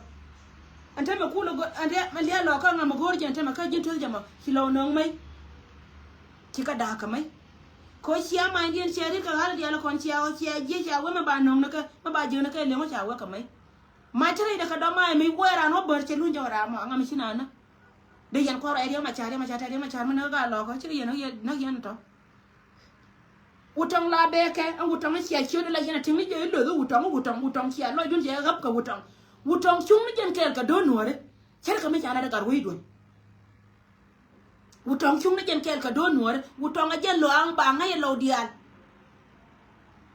Ɛn tämɛ kulɛ go̱o̱r ɛn lia̱a̱ lɔɔkä ŋa̱m ɛ go̱o̱r jɛ ɛn tämɛ kä ji̱n tueth jɛ mɔ ci lɔw nööŋ mec. Ci kä da̱a̱k kä mec. Kä cia ma̱a̱nydiɛn cia riet kɛ ɣa̱l diaal kɔn cia ɣɔ̱ cia jiec cia wee mɛ ba nööŋ ni kä mɛ ba jiäk ni kä liŋ wä ca wee kä mec. Mac te rɛydɛ kɛ dɔ̱ma̱a̱ mi wee raan wä bär cɛ luny jɔk raan mɔ aŋa mi ci naan nä. Dee yɛn kuɔr rɔy Riek Machar, Riek Machar, Riek Machar mi näk gaa lɔkä cikɛ yɛn näk yɛn tɔ. Wutɔŋ la bɛɛkɛ, ɛn Wutɔŋ cia ciöt la yɛn a tiŋ ni jɛ iloth Wutɔŋ, Wutɔŋ, Wutɔŋ cia lɔcdun cɛ ɣäp kɛ Wutɔŋ. Wutɔŋ cuŋ ni jɛn kɛɛl kɛ do̱r nuɔ̱ɔ̱ri. Cärkɛ mi ca lat ɛ gat wecdun. Wutɔŋ cuŋ ni jɛn kɛɛl kɛ do̱r nuɔ̱ɔ̱ri. Wutɔŋ a jɛ lɔaaŋ ba ŋäc ɛ lɔw diaal.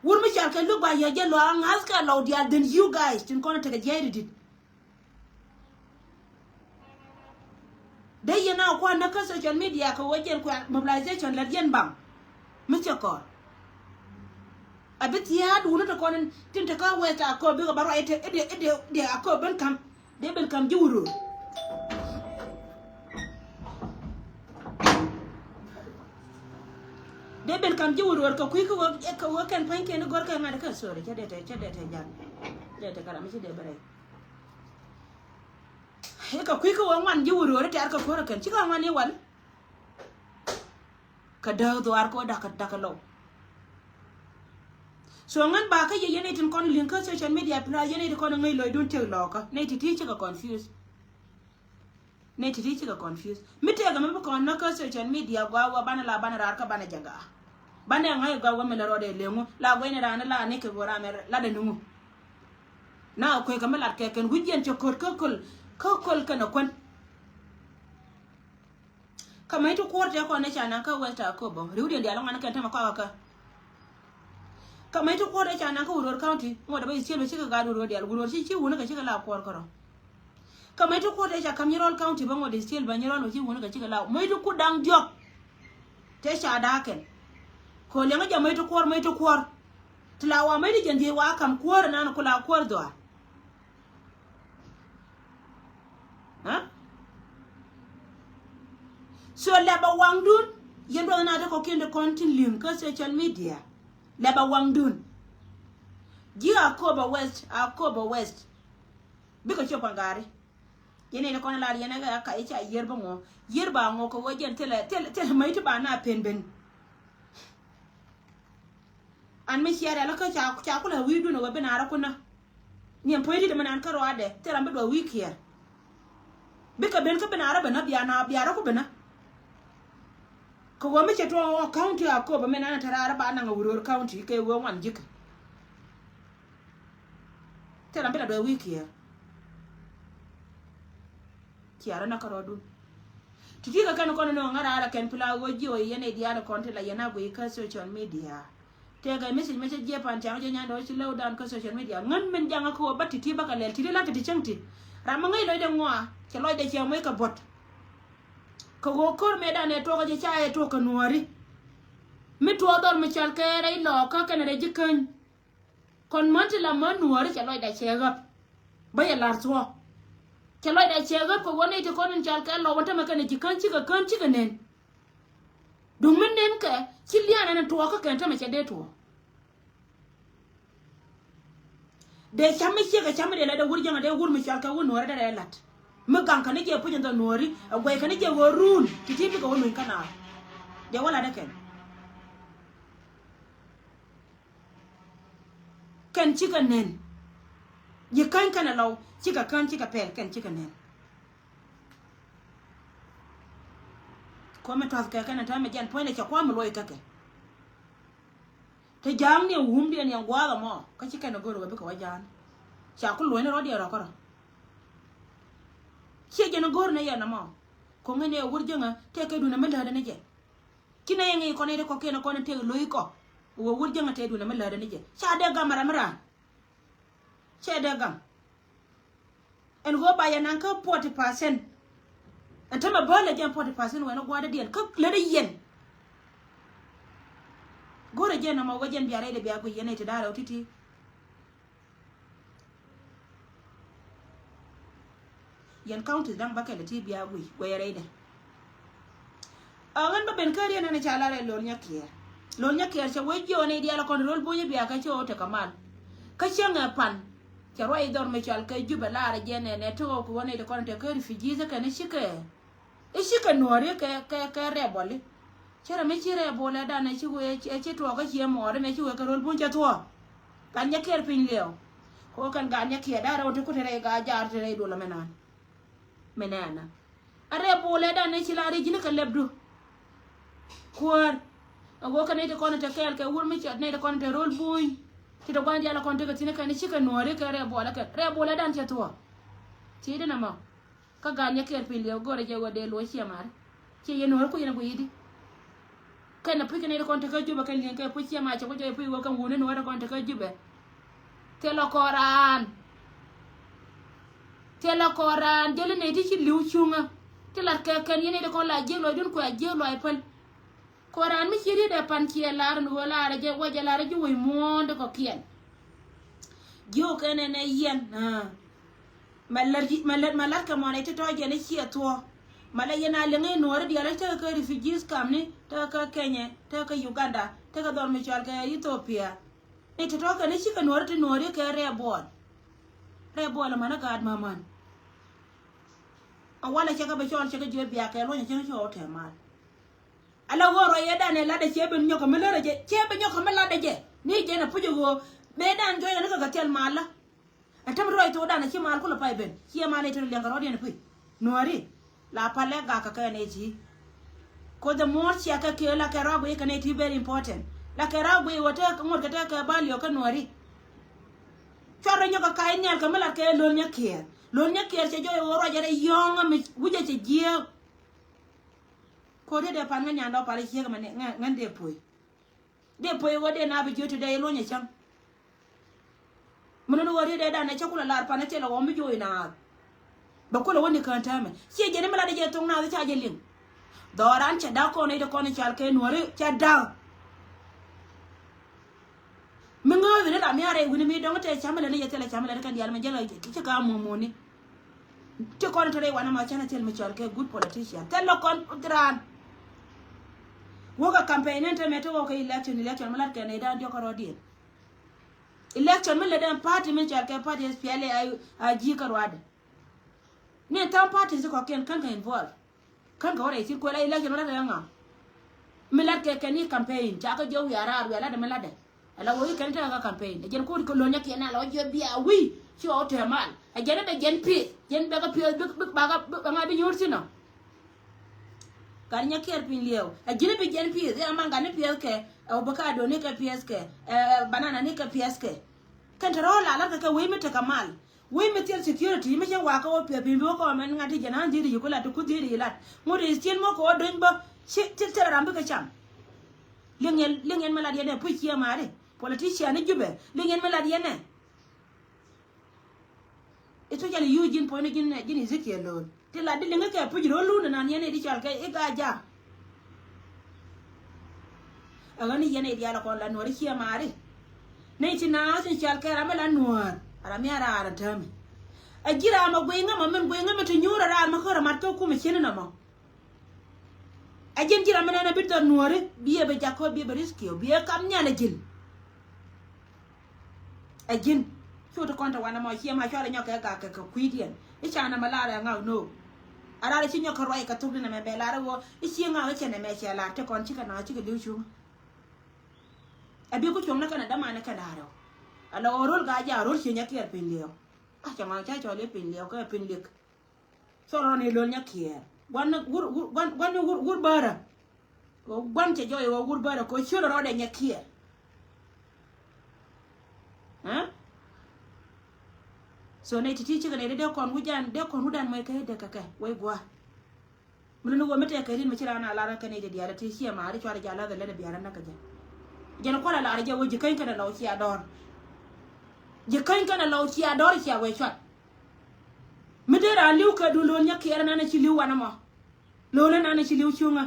Wur mi cal kɛ luk ba yɛ jɛ lɔaaŋ ŋa̱th kɛ lɔw diaal than you guys tin kɔn tekɛ jiɛc ri dit. Dee yɛn a kuan näk kä social media kɛ wä jɛn kuan mobilization lät yɛn baŋ. Mi cɛ kɔr. A bi thia̱a̱t wuni ti kɔn tin te kä wɛth a kööb bikɛ ba ruac ite idiɛ idiɛ idiɛ a kööb ben kam. Dee ben kam ji̱ wurur. Dee ben kam ji̱ wurur kɛ kui̱ kä wä kɛ wä kɛn pa̱nykiɛn i̱ gɔr kɛ ŋa̱t kä sorry cä dee te cä dee te jal. Dee te karam mi ci dee ben rɛy. I̱ kɛ kui̱ kä wä ŋuan ji̱ wurur i̱ tɛ̈r kɛ kuäär ɛ kɛn cikɛ ŋuan i̱ wal. Kä dääk dhuaar kɛ wä dakä dakä lɔw. So ŋän ba kä yɛ yɛn itin kɔn li̱ŋ kä social media plus yɛn itin kɔn ŋäc lɔcdun tëk lɔkä nɛy ti̱ti̱ cikɛ confuse. Nɛy ti̱ti̱ cikɛ confuse mi tëëkɛ mi bi kɔn näk kä social media gua wä banɛ la banɛ raar kä banɛ jɛ gaa. Banɛ ŋa̱c gua wä mi lɛ rɔɔdɛ leŋu la guɛcni raan la ni kɛ go̱o̱r amɛ latdɛ niŋu. Na kuekä mi lat kɛ kɛn wi̱c yɛn cɛ ko̱r kä köl kä köl kɛn ɛ kuän. Kä mäc ti kuɔr tɛ kɔn ni ca naŋ kä West Akobo riwdiɛn diaal ŋuan kɛn tämɛ kɔakä kä. Kä mäc ti kuɔr tɛ ca naŋ kä Uror County ŋuɔt bä Ezekiel bä cikɛ gaat Uror diaal Uror ci ci wuni kɛ cikɛ la kuɔr kärɔ. Kä mäc ti kuɔr tɛ ca kam Nyirol County bä ŋuɔt Ezekiel bä Nyirol bä ci wuni kɛ cikɛ la mäc ti ku daŋ diɔk. Tɛ ca da̱a̱ kɛn. Kɛ liɛŋä jɛ mäc ti kuɔr mäc ti kuɔr. Ti la wa mäc ti jɛn dhiec wa kam kuɔr inan ku la kuɔr dhɔaar. Aa? So lɛpɛ waŋdun yɛn duɔth na ti kɔkiɛn ti kɔn tin li̱ŋ kä social media. Lɛpɛ waŋdun. Ji̱ Akobo West, Akobo West. Bikɛ cop kaŋ gaari. Yɛn in kɔn lar yɛn ɛ ka i̱ ca yiër bä ŋɔ. Yiër ba ŋɔ kɛ wä jɛn thilɛ thilɛ thilɛ mäc ti ba na pen ben. An mi ciɛ rɛl kä ca ca kulɛ wi̱i̱dun ɛ wä bi naarä kunä. Niɛn puɔ̱ny di̱t mi nan kä ruaadɛ thil ram bi duɔth wi̱i̱ kiɛɛr. Bikɛ ben kä bi naarä ben ɛ bia na bia rä ku ben ɛ. Kɛ wä mi cɛ tuɔɔk ɣɔɔ county Akobo mi nan ɛ te raarä ba naŋ ɛ Uror county kɛ wä ŋuan ji̱kä. Thil ram bi la duɔth wi̱i̱ kiɛɛr. Ciarä na kärɔɔdun. Ti̱ti̱ kɛ kɛn kɔn ni ŋa̱ raar ɛ kɛn pila ɣöö ji̱ ɣöö yɛn ɛ diaal kɔn ti la yɛn a guiy kä social media. Tëëkɛ message mɛ cä jiɛ pan tiaŋ jɛ nyan dɔ̱ ci lɛw dan kä social media ŋän min jaŋä kä ɣöö bä ti̱ti̱ bä kɛ lɛl ti̱ti̱ la ti̱ti̱ cäŋ ti. Ram mi ŋäc lɔcdɛ ŋɔa cɛ lɔcdɛ ciɛ muec kɛ buɔ̱t. Kɛ ɣöö ko̱r mëë dan ɛ tuɔɔk ɛ jɛ ca ɛ tuɔɔk kɛ nuɔ̱ɔ̱ri. Mi tuɔɔk dhɔr mi cal kɛ rɛy lɔɔkä kɛnɛ rɛy ji̱ käny. Kɔn män ti la män nuɔ̱ɔ̱ri cɛ lɔcda cɛ ɣäp. Bä yɛ la̱r thuɔ̱k. Cɛ lɔcda cɛ ɣäp kɛ wä nɛy ti kɔn in cal kɛ lɔw wä tämɛ kɛn ji̱ kän cikɛ kän cikɛ nen. Duŋ mi nen kɛ ci lian ɛn tuɔɔk kä kɛn tämɛ cɛ dee tuɔɔk. Dee cam mi ciek ɛ cam mi dee lat dee wur jäŋ ɛ dee wur mi cal kɛ wur nuɔ̱ɔ̱ri dee rɛɛ lat. Mi gaŋ kɛn ni jɛ puc in dhɔ nuɔ̱ɔ̱ri ɛ guɛy kɛn ni jɛ ɣöö ruun ti ti bikɛ wä luny kä naar. Dee wä lat ɛ kɛn. Kɛn cikɛ nen. Yi käny kɛn ɛ lɔw cikɛ käny cikɛ pɛl kɛn cikɛ nen. Kuɔmɛ tuath kɛ kɛn ɛ täämɛ jɛn puɔ̱nydɛ cɛ kua̱m mi luɔc kä kɛ. Te ja̱a̱ŋ ni ɛ wumdiɛn yɛn gua̱a̱th ɛmɔ kä ci kɛn ɛ go̱r ɛ wee bikɛ wä ja̱a̱n. Ca ku luɔ̱ny ni rɔ̱diɛn rɔ̱ kärɔ̱. Ciɛ jɛn ɛ go̱r ni yɛn ɛmɔ. Ko̱ŋ ni ɛ wur jäŋä tëë kɛ duundɛ mi lätdɛ ni jɛ. Ci nɛ yɛ ŋi̱i̱c kɔn i̱ ti kɔ̱kiɛn ɛ kɔn in tëë lo̱c kɔ. Wä wur jäŋä tëë duundɛ mi lätdɛ ni jɛ ca dee gam ɛ ram mi raan. Cɛ dee gam. Ɛn ɣöö ba yɛ naŋ kä forty percent. Ɛn tämɛ bä lɛ jɛn forty percent wɛn ɛ gua̱a̱dä diɛn kä lätdä yɛn. Go̱rɛ jɛn ɛmɔ wä jɛn bia rɛydɛ bia guic yɛn ɛ ti da̱rɛ wä ti̱ti̱. Yɛn counties da̱ŋ bäkɛl ti bia guic guɛy rɛydɛ. Ɛ ɣän bä ben kä riɛn ɛn ca lar ɛ Lol Nyakiɛɛr. Lol Nyakiɛɛr cɛ wec jiɔɔn i̱ diaal ɛ kɔn rol buny i̱ bia kä cɛ ɣöö tekɛ mal. Kä cäŋ ɛ pan cɛ ruac i̱ dhɔr mi cɔal kɛ Jubɛ lar ɛ jɛn ɛn ɛ ti ɣɔw kɛ ɣöö nɛy ti kɔn tekɛ refugees ɛ kɛn i̱ cikɛ i̱ cikɛ nuɔ̱ɔ̱ri kɛ kɛ kɛ rɛbɔli. Ci rɛ mi ci rɛbɔli ɛ dan ɛ ci wee ɛ ci tuɔɔk kä ciɛ mɔɔri mɛ ci wee kɛ rol buny cɛ thuɔɔk. Gat Nyakiɛɛr piny liɛw. Kɛ ɣöö kɛn Gat Nyakiɛɛr da̱rɛ ɣöö ti ku te rɛy Gat Ja̱a̱r te rɛy duɔl ɛmɛ naan. Mɛ nɛɛna. A rɛɛ boolɛ dan ni ci la ri ji̱n kɛ lɛpdu. Kuäär. A ɣöö kɛ nɛy ti kɔn te kɛɛl kɛ wur mi cɛ nɛy ti kɔn te rol buny. Ti te gua̱n diaal kɔn tekɛ thi̱n kɛn cikɛ nuɔ̱ɔ̱ri kɛ rɛɛ buɔlä kɛ rɛɛ buɔlä dan cɛ thuɔ̱ɔ̱. Ci di nɛmɔ. Kä gat nyɛ kɛɛl piny liɛw go̱rɛ jɛ wä dee luɔ̱c ciɛ mar. Ciɛ yɛ nuɔ̱ɔ̱ri ku yɛn gui̱i̱di. Kɛn a puc kɛ nɛy ti kɔn tekä Jubɛ kɛn li̱eŋ kɛ puc ciɛ mar cɛ ku jɛ puc wä kɛn wuni nuɔ̱ɔ̱ri kɔn tekä Jubɛ. Thilɛ kɔn raan. Thilɛ kɔn raan jeli nɛy ti ci li̱w cuŋä. Ti lat kɛ kɛn yɛn nɛy ti kɔn la jiek luɔcdun kuɛ a jiek luɔc päl. Kɔn raan mi ci riet ɛ pan ciɛ lar ni ɣöö lar jɛ wä jɛ lar ji̱ wec muɔ̱ɔ̱n di kɔ̱kiɛn. Jiök ɛn ɛn ɛ yɛn. Ma lar ji̱ ma lar ma lar kɛ mɔn ɛ ti tɔ̱ jɛn i̱ ciɛ thuɔ̱. Ma la yɛn a liŋ i̱ nuɔ̱ɔ̱ri diaal i̱ tekɛ kɛ refugees camp ni tekɛ kɛ Kenya tekɛ kɛ Uganda tekɛ dhɔr mi cɔal kɛ Ethiopia. Ni ti tɔ̱ kɛn i̱ cikɛ nuɔ̱ɔ̱ri ti nuɔ̱ɔ̱ri kɛ rɛɛ buɔl. Rɛɛ buɔl ɛmɛn ɛ gaat mämän. A walɛ cɛ kɛ bɛ cɔɔl cɛ kɛ jiö biak kɛ luɔ̱nyɛ cɛ kɛ cɔɔl tɛmal. Ala ɣöö rɔy ëëdan ɛ latdɛ ciɛ ben nyɔk kɛ mi lärä jɛ ciɛ ben nyɔk kɛ mi latdɛ jɛ. Ni jɛn ɛ puc ɛ ɣöö mëëdan jɔyɛ ni kɛ kɛ thil mal la. Ɛ täm rɔy thokdan ɛ ci mal kulɛ pay ben ciɛ mal ɛ tɛr liɛŋ kɛ rɔɔdiɛn ɛ puc. Nuääri la palɛ gak kɛ kɛ nɛy ti. Ko the more ciɛ kɛ kɛ la kɛ rɔak guiy kɛ nɛy ti very important. La kɛ rɔak guiy wä te ŋot kɛ te kɛ bal yɔ kɛ nuääri. Cuarɛ nyɔk kɛ ka̱c nhial kɛ mi lat kɛ lo̱l nyɛ kiɛɛr lo̱l nyɛ kiɛɛr cɛ jɔyɛ ɣöö ruacɛ rɛ yɔ̱ɔ̱ŋ ɛ mi wi̱cɛ cɛ jiääk. Ko̱ri dee pan ŋä nyandɔ pal ciek ma ŋän dee puɔy. Dee puɔy wä dee na bi jiö ti dee iluɔnyɛ cäŋ. Mɛ nuni wä ri dee dan ɛ cä kulɛ lar pan ɛ thilɛ wä mi jiö inaath. Bɛ kulɛ wä ni kään täämɛ ciɛ jɛn mi la dee jɛ thoŋ naath ca jɛ liŋ. Dhɔran cɛ da̱k kɔn i̱ dee kɔn i̱ cal kɛ nuɔri cɛ da̱k. Mi ŋääth ni ram mi a rɛy wi̱ni mi dɔ̱ŋ tɛ camilɛ ni yɛ thilɛ camilɛ ni kɛn diaal mi jɛl ci ka muɔmuɔni. Ti kɔn te rɛy wanɛ ma canɛ thil mi cɔl kɛ good politician thil lɔ kɔn raan. Wä kɛ campaign ni te mɛ te wä kɛ election election mi lat kɛ nɛy dan diɔk kɛ rɔɔdiɛn. Election mi lɛ den party mi cɔl kɛ party S P L A I A G kɛ ruadɛ. Ni tha̱a̱ŋ party si kɔkiɛn kän kɛ involve. Kän kɛ wä rɛy thil kuɛl a election mi lat kɛ ŋa. Mi lat kɛ kɛn i̱ campaign ca kɛ jiɔ wiaa raar wiaa lat mi latdɛ. Ala wä i̱ kɛn i̱ tekɛ kä campaign ɛ jɛn ko̱r kɛ lo̱n nyɛ kiɛn ala wä jiɔ bia wi̱i̱ ci ɣɔw te mal ɛ jɛn i̱ bɛ jɛn pieth jɛn bɛ kɛ pieth bik bik bakɛ bik ŋa bi nyuur thin ɔ. Gat nyɛ kiɛɛr piny liɛw ɛ jɛn i̱ bi jɛn pieth i̱ aman gat ni pieth kɛ ɛ wä bä ka doni kɛ pieth kɛ ɛ banana ni kɛ pieth kɛ. Kɛn te rɔ̱ la lat kɛ kɛ wei mi tekɛ mal. Wec mi thil security mi cä wakä wä piɛth piny bi wä kɔmɛn ŋa̱t ti jɛn an dhi̱i̱ri yi ku lat ti ku dhi̱i̱ri yi lat ŋut is cien mɔ kɛ wä dony bä. Ci thil thil ram bikɛ cam. Liŋ yɛn liŋ yɛn mi lat yɛn ɛ puc ciɛ maari politician ni Jubɛ liŋ yɛn mi lat yɛn ɛ. Especially you ji̱n puɔ̱ny ni ji̱n ji̱n Ezekiel lo̱o̱n. Ti lat di liŋi kɛ puc ro̱l lun inan yɛn i̱ di cɔal kɛ i̱ Gaja. Ɛ ɣän i̱ yɛn i̱ diaal ɛ kɔn la nuɔ̱ɔ̱r i̱ ciɛ maari. Nɛy ti naath in cɔal kɛ ram mi la nuɔ̱ɔ̱r ram mi a raar ɛ täämi. Ɛ ji̱ ram ɛ guiy ŋämɛ min guiy ŋämɛ ti nyuur ɛ raar mi kär ɛ mat kä kumɛ cin inɔmɔ. Ɛ ji̱n ji̱ ram mi nɛn ɛ bi dhɔr nuɔ̱ɔ̱ri bi ɛ bɛ jakä bi ɛ bɛ riskiɔ bi ɛ kap nhial ɛ ji̱n. Ɛ ji̱n cu ti kɔn te wanɛ mɔ ciɛ ma cuarɛ nyɔk kɛ gak kɛ kɛ kui̱diɛn i̱ ca nɛmɛ lar ɛ ŋa̱k no̱o̱k. A rar i̱ ci nyɔk kɛ ruac kɛ thuk ti nɛmɛ bɛ lar i̱ ɣöö i̱ ci ŋa̱k i̱ cɛ nɛmɛ cɛ lar ti kɔn cikɛ na̱a̱k cikɛ li̱w cuŋ. Ɛ bi ku cuɔ̱ŋ ni kɛn ɛ dämanɛ kɛn da̱a̱r ɛ ɣöö ala ɣöö ro̱l Gaja ro̱l cië nyɛ kiɛɛr piny liɛɛw. A cɛ ŋɔ̱a̱ŋ ca cɔl i̱ piny liɛɛw kɛ piny liɛk. Thɔrɔn i̱ lo̱l nyɛ kiɛɛr gua̱n wur gua̱n wur wur bärä. Kɛ gua̱n cɛ jɔɔc ɛ wä wur bärä kɛ ciöl rɔɔdɛ nyɛ kiɛɛr. Ɛ so nɛy ti̱ti̱ cikɛ nɛy dee dee kɔn wi̱c dan dee kɔn wi̱c dan mɔc kɛ i̱ dee kɛ kɛ wec gua̱a̱. Mi luni wä mi tɛk kɛ ri̱n mi ci raan a lar kɛ nɛy dee diaal ti ciɛ maari cuarɛ jal lath ɛ lät ɛ biaar ɛ näk kɛ jɛ. Jɛn kualɛ lar jɛ wä ji̱ käny kɛnɛ lɔw cia dɔ̱r. Ji̱ käny kɛnɛ lɔw cia dɔ̱r cia wee cuat. Mi dee raan li̱w kɛ duun lo̱l nyɛ kiɛɛr ɛnan ɛ ci li̱w wanɛ mɔ. Lo̱l ɛnan ɛ ci li̱w cuŋä.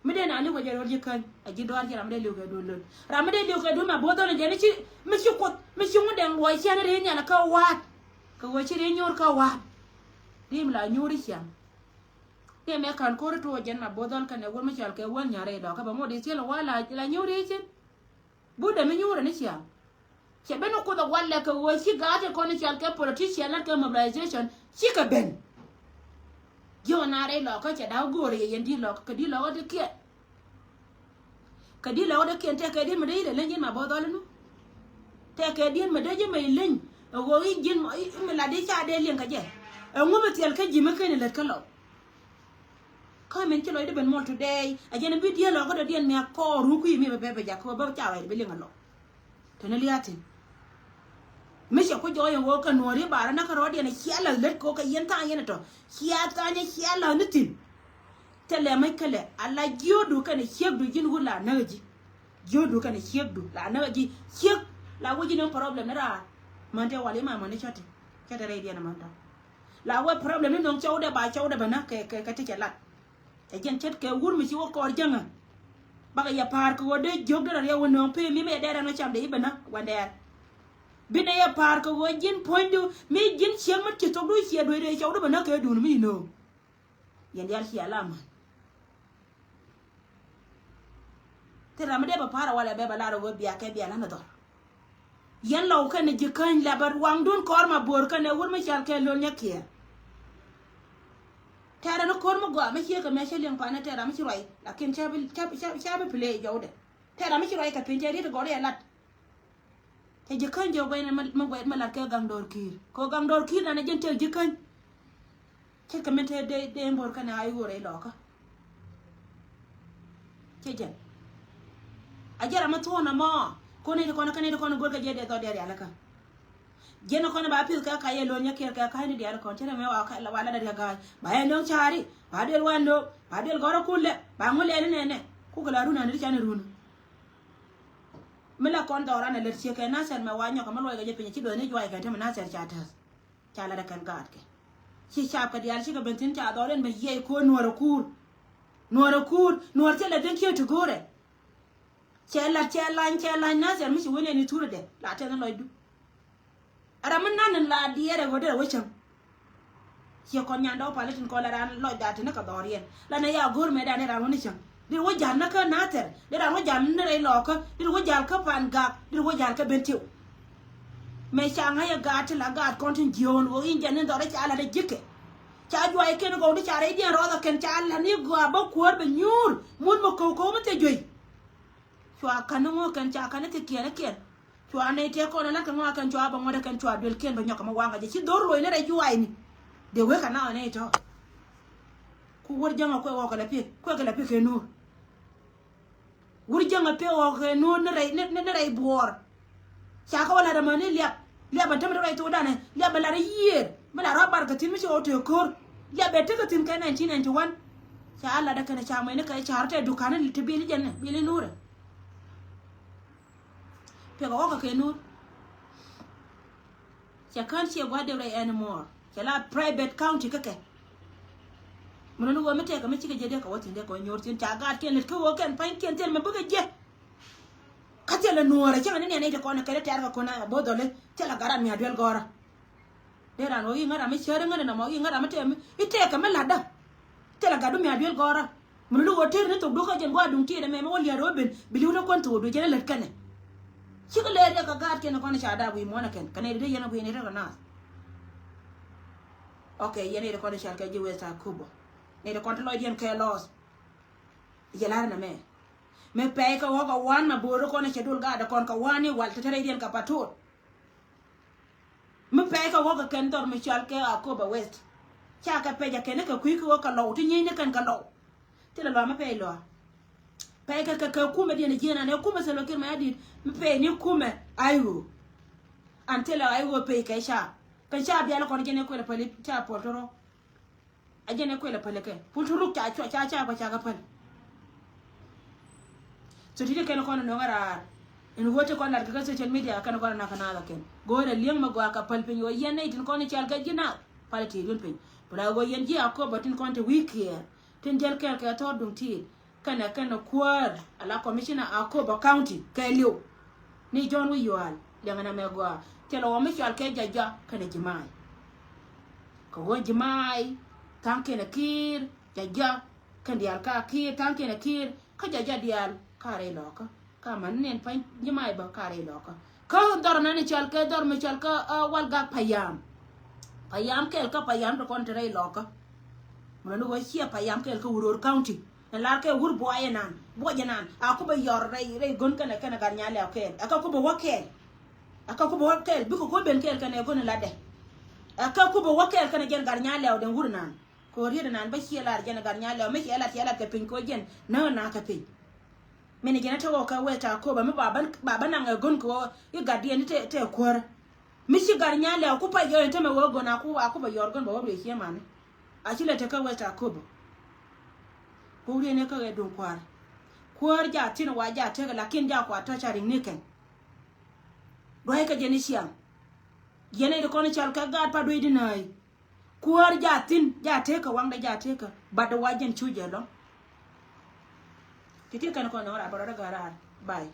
Mi dee naan li̱w kɛ jɛ ro̱l ji̱ käny ɛ ji̱ dɔ̱a̱r ci ram mi dee li̱w kɛ duun lo̱l. Ram mi dee li̱w kɛ duun mɛ bo̱o̱th dhɔl ɛ jɛn ci mi ci kuoth mi ci ŋun dɛŋ luɔc ciɛn ri̱i̱n nhial kä wa̱a̱t. Kɛ ɣöö ci ri̱i̱n nyuur kä wa̱a̱t. Ri̱i̱m la nyuur i̱ ciaŋ. Ri̱i̱m ɛ ka̱n ko̱r i̱ tuɔɔk jɛn mɛ bo̱o̱th dhɔl kɛnɛ wur mi cɔal kɛ wä nyar rɛy dɔkä bɛ ŋot i̱ thil wa̱a̱ la la nyuur i̱ cin. Bundɛ mi nyuurɛ ni ciaŋ. Cɛ ben ni kuoth ɛ walɛ kɛ ɣöö ci gaat kɛ kɔn i̱ cɔal kɛ politician lat kɛ mobilization cikɛ ben. Jiɔk na rɛy lɔkä cɛ da̱k go̱o̱rɛ yɛ yɛn di̱t lɔkä kɛ di̱t lɔkä ti kiɛn. Kɛ di̱t lɔkä ti kiɛn tɛkɛ di̱t mi dee i̱ lɛ leny ji̱n ma bo̱o̱th dhɔl inu. Tɛkɛ di̱t mi dee ji̱ mɛ i̱ leny ɛ ɣöö i̱ ji̱n i̱ mi lat i̱ ca dee liɛŋ kɛ jɛ. Ɛŋu mi thiɛl kä ji̱ mi ken i̱ lät kä lɔw. Kä min ci lɔcdä ben mɔl today a jɛn bi diee lɔkä dɔ̱diɛn mi a kɔɔr wun kui̱ mi bɛ bɛ bɛ jak kɛ bä ca wɛɛt bi liŋ a lɔ. Teni liatin mi cɛ ku jɔɔc in ɣöö kɛ nuɔ̱ɔ̱ri barä näkä rɔɔdiɛn a cia la̱th lät kɛ ɣöö kɛ yɛn tha̱a̱ŋ yɛn a tɔ cia tha̱a̱ŋ yɛn cia la̱th ni thi̱n. Thilɛ mäc kälɛ a la jiöödu kɛnɛ ciekdu ji̱n wut la näk ji̱. Jiöödu kɛnɛ ciekdu la näk ji̱ ciek la wä ji̱ ni problem ni raar. Män tɛ wal i̱ ma män i̱ cɔti cɔti rɛydiɛn a män tɔ. La wee problem ni nöŋ cɔwdɛ ba cɔwdɛ bä näk kɛ kɛ kɛ ti cɛ lat. Ɛ jɛn ce̱tkɛ wur mi ci wä kɔɔr jäŋä. Bakɛ yɛ pa̱a̱r kɛ ɣöö dee jiök dee rɔ riɛk wä nööŋ pee mi mɛ yɛ dɛɛr ɛn wä cam dee i̱ bɛ näk wä dɛɛr. Bi nɛ yɛ pa̱a̱r kɛ ɣöö ji̱n puɔ̱nydu mi ji̱n ciek mi ci thokdu ciɛ duec dee cɔwdu bɛ näk kɛ duun mi nööŋ. Yɛn diaal cia la män. Thil ram mi dee bɛ pa̱a̱r a walɛ bɛ bɛ lar a ɣöö bia kɛ bia lan a dhɔr. Yɛn lɔw kɛnɛ ji̱ käny la bɛ waŋdun kɔr ma bo̱o̱r kɛnɛ wur mi cal kɛ lo̱l nyɛ kiɛɛr. Tɛɛrɛ ni ko̱r mi gɔaa mi ciek kɛ mɛ cä liɛŋ panɛ tɛɛrɛ mi ci ruac lakin cä bi cä bi cä bi play jɔwdɛ. Tɛɛrɛ mi ci ruac kɛ piny tɛɛrɛ ti gɔri ɛ lat. Cɛ ji̱ käny jɛ guɛy ni mi guɛy mi lat kɛ gaŋ dɔɔr ki̱i̱r kɛ gaŋ dɔɔr ki̱i̱r nanɛ jɛn tɛɛr ji̱ käny. Ce̱tkɛ min te dee dee bo̱r kɛnɛ a i̱ ɣöö rɛy lɔkä. Cɛ jɛn a jɛn ram mi thuɔ̱ɔ̱n amɔ. Kun i̱ ti kɔn kɛn i̱ ti kɔn go̱r kɛ jɛ dee dhɔt dee rialikä. Jɛn kɔn ba pi̱th kɛ kac yɛ lo̱n nyɛ kiɛr kɛ ka̱c ni diaal kɔn cɛ rɛ mɛ wa la da riak ga̱a̱c ba yɛ lo̱n ca̱ri ba duel wa no̱o̱k ba duel gɔ̱rä kun lɛ ba ŋu lɛl inɛnɛ. Kukɛ la run ani ti can irun. Mi la kɔn dhɔran a lät ciek kɛ nathɛr mɛ wa nyɔk kɛ mi luɔc kɛ jɛ piny ci duɔth ni juac kɛ te mi nathɛr ca täth. Ca lat ɛ kɛn gaatkɛ. Ci caap kɛ diaal cikɛ ben thi̱n ca dhɔr in bɛ yiɛc ko̱o̱r nuɔ̱ɔ̱r ɛ kuur. Nuɔ̱ɔ̱r ɛ kuur nuɔ̱ɔ̱r cɛ lɛ ben kiɛ ti go̱o̱rɛ. Cɛ lat cɛ lany cɛ lany nathɛr mi ci wen ɛn i̱ thurɛ dɛ la tɛth in lɔcdu. Ɛ ram mi nan in la diɛɛr ɛ ɣöö derɛ wä cäŋ. Ciɛ kɔn nyandɛ wä palitin kɔn la raan lɔcda tini kɛ dhɔriɛn la nɛ ya go̱o̱r mɛ dan in raan wä ni cäŋ. Dit wä jal ni kä nathɛr dit raan wä jal ni rɛy lɔɔkä dit wä jal kä pan gak dit wä jal kä ben tiw. Mɛ ca ŋa̱c ɛ gaat ti la gaat kɔn tin jiöön ɣöö in jɛn ni dhɔr i̱ ca lat ɛ ji̱kɛ. Ca juac kɛn gɔw di ca rɛydiɛn rɔɔth ɛ kɛn ca lat ni gɔaa bä kuäär bɛ nyuur mun mɛ ko̱w ko̱w mi thie juey. Cua ka̱n ni ŋo̱o̱k kɛn ca ka̱n ni thikiɛn ikiɛn. Cua nɛy tëë kɔn ɛ la̱t kɛ ŋɔak kɛn cua bɛ ŋuɔ̱t ɛ kɛn cua duel kiɛn bɛ nyɔk kɛ mi waŋ kɛ jɛ ci dho̱r loc ni rɛy juac ni. Dee wek kɛ nath ɛ nɛy tɔ̱. Ku wur jäŋ ɛ kuɛ ɣɔk kɛ lɛ pi̱k kuɛ kɛ lɛ pi̱k kɛ nuur. Wur jäŋ a piɛ ɣɔk kɛ nuur ni rɛy ni ni rɛy buɔɔr. Ca kä wä lat ɛmɛ ni liap liap ɛn tämɛ ti rɛy thokdan ɛ liap ɛ lat ɛ yiëër mi lat rɔ bar kɛ thi̱n mi ci ɣɔw tëë ko̱r. Liap ɛ tekɛ thi̱n kɛ nineteen ninety one. Ca lat ɛ kɛn ɛ ca mɛni kɛ ca rɔ tɛ dukan ni ti bil i̱ jɛn ni bil i̱ nuurɛ. Piɛk ɛ ɣɔk kɛ kɛ nuur. Cɛ kään ciɛ gua̱a̱th dee rɛy anymore. Cɛ la private county kä kɛ. Mun ni wä mi tɛkɛ mi cikɛ jɛ dee kɛ wä thi̱n dee kɛ wä nyo̱o̱r thi̱n ca gaat kiɛn lät kä wä kɛn pa̱ny kiɛn thil mi bikɛ jɛ. Kä thil ɛ nuɔɔrɛ cäŋɛ ni niɛn i̱ ti kɔn kɛ dee tɛ̈r kɛ kun ɛ bo̱th dhɔli thil ɛ gat ran mi a duel gɔ̱rä. Dee ran wä i̱ ŋära mi cäri ŋäri nɔmɔ i̱ ŋära mi tɛm i̱ tɛkɛ mi la̱tdä. Thil ɛ gatdu mi a duel gɔ̱rä. Mun ni wä tëër ni thok dukä jɛn gua̱a̱ duŋ tiɛɛdɛ mɛmɛ wä lia̱r wä ben bi li̱w ni kuän thok du jɛn ɛ lät kɛnɛ. Cikɛ lɛɛr yɛ kɛ gaat kiɛn kɔn ca daap wi̱i̱ muɔ̱ɔ̱n ɛ kɛn kɛ nɛy di dee yɛn ɛ wi̱i̱ ni rɛk ɛ naath. Ok yɛn ɛ di kɔn cal kɛ ji̱ weth a kup bä. Nɛy ti kɔn ti lɔcdiɛn kɛ lɔs. Yɛ la̱r nɛ mɛ. Mi pɛy kɛ ɣɔ̱k a wan ma bo̱o̱ri kɔn cɛ dul gaat kɔn kɛ wan i̱ wal te te rɛydiɛn kɛ patot. Mi pɛy kɛ ɣɔ̱k kɛ kɛn dhɔr mi cɔal kɛ Akoba West. Ca kɛ pɛc a kɛn kɛ kui̱ kɛ ɣɔ̱k kɛ lɔw ti nyieyni kɛn kɛ lɔw. Thilɛ lɔa mi pɛy lɔa. Pɛy kɛ kɛ kɛ kumɛ diɛn jiɛn an ɛ kumɛ Salva Kiir Mayardit mi pɛy ni kumɛ Ayo. An thilɛ Ayo pɛy kɛ ca kɛ ca bial kɔn jɛn ɛ kuɛl pɛli ca puɔl tɔrɔ. A jɛn ɛ kuɛl a päl kɛ pul ti ruk ca ca ca ca pa ca kɛ päl. So ti ti kɛn kɔn nɔŋ a raar. In wä ti kɔn lat kɛ kä social media kɛn kɔn nak kɛ naath a kɛn go̱o̱rɛ liɛŋ mɛ gɔaa kɛ päl piny wä yɛn nɛy tin kɔn i̱ cal kɛ ji̱ naath pal ti riun piny. Pul a wä yɛn ji̱ a köp a tin kɔn ti wi̱i̱ kiɛɛr tin jäl kɛɛl kɛ thɔɔr duŋ tiit. Kɛnɛ kɛnɛ kuäär ala commissioner Akobo County kɛɛliw. Ni John Wi̱i̱ Yual liɛŋɛ na mɛ gɔaa thilɛ wä mi cɔal kɛ Jaja kɛnɛ Jimaay. Kɛ ɣöö Jimaay tha̱a̱ŋ kɛnɛ Kiir Jaja kɛn diaal ka Kiir tha̱a̱ŋ kɛnɛ Kiir kä Jaja diaal ka rɛy lɔkä. Ka man ni nɛn pa̱ny Jimaay bä ka rɛy lɔkä. Kä dhɔr nani cɔal kɛ dhɔr mi cɔal kä Wal Gak Payam. Payam kɛɛl kä Payam ti kɔn ti rɛy lɔkä. Mɛ ni wä ciɛ Payam kɛɛl kä Uror County. Ni lar kɛ wur buɔyɛ nan buɔyɛ nan a kubɛ yɔr rɛy rɛy gön kɛnɛ kɛnɛ gat nya lɛw kɛɛl ɛ kä kubɛ wä kɛɛl. Ɛ kä kubɛ wä kɛɛl bikɛ kuɔ ben kɛɛl kɛnɛ gön latdɛ. Ɛ kä kubɛ wä kɛɛl kɛnɛ jɛn gat nya lɛw den wur nan. Kɛ ɣöö riet inan bä ciɛ lar jɛn gat nya lɛw mi ciɛ lat ciɛ lat kɛ piny kɛ ɣöö jɛn näk na kɛ piny. Min jɛn ɛ te ɣɔw kɛ wee ta köpä mi ba bä naŋ ɛ gön kɛ ɣöö i̱ gat diɛn i̱ te kuäär. Mi ci gat nya lɛw ku pay yɔr in te mɛ ɣöö gön a ku a ku bä yɔr gön bä wä ruëë ciɛ mani. A ci lɛ te kä wee ta köpä. Ku riet ni kä ɣɛ duŋ kua̱r. Kuäär ja thin wa ja tekɛ lakin ja kua tɔ̱ ca riŋ ni kɛn. Dua̱ckɛ jɛn i̱ ciaŋ. Yɛn i̱ ti kɔn i̱ cɔl kɛ gaat pa dui̱c di nääi. Kuäär ja thi̱n ja tekä waŋdɛ ja tekä. Bat di wa jɛn cu jɛ lɔ̱ŋ. Ti ti kɛn kɔn nɔŋ rat bä rɔt ɛ gär raar. Bye.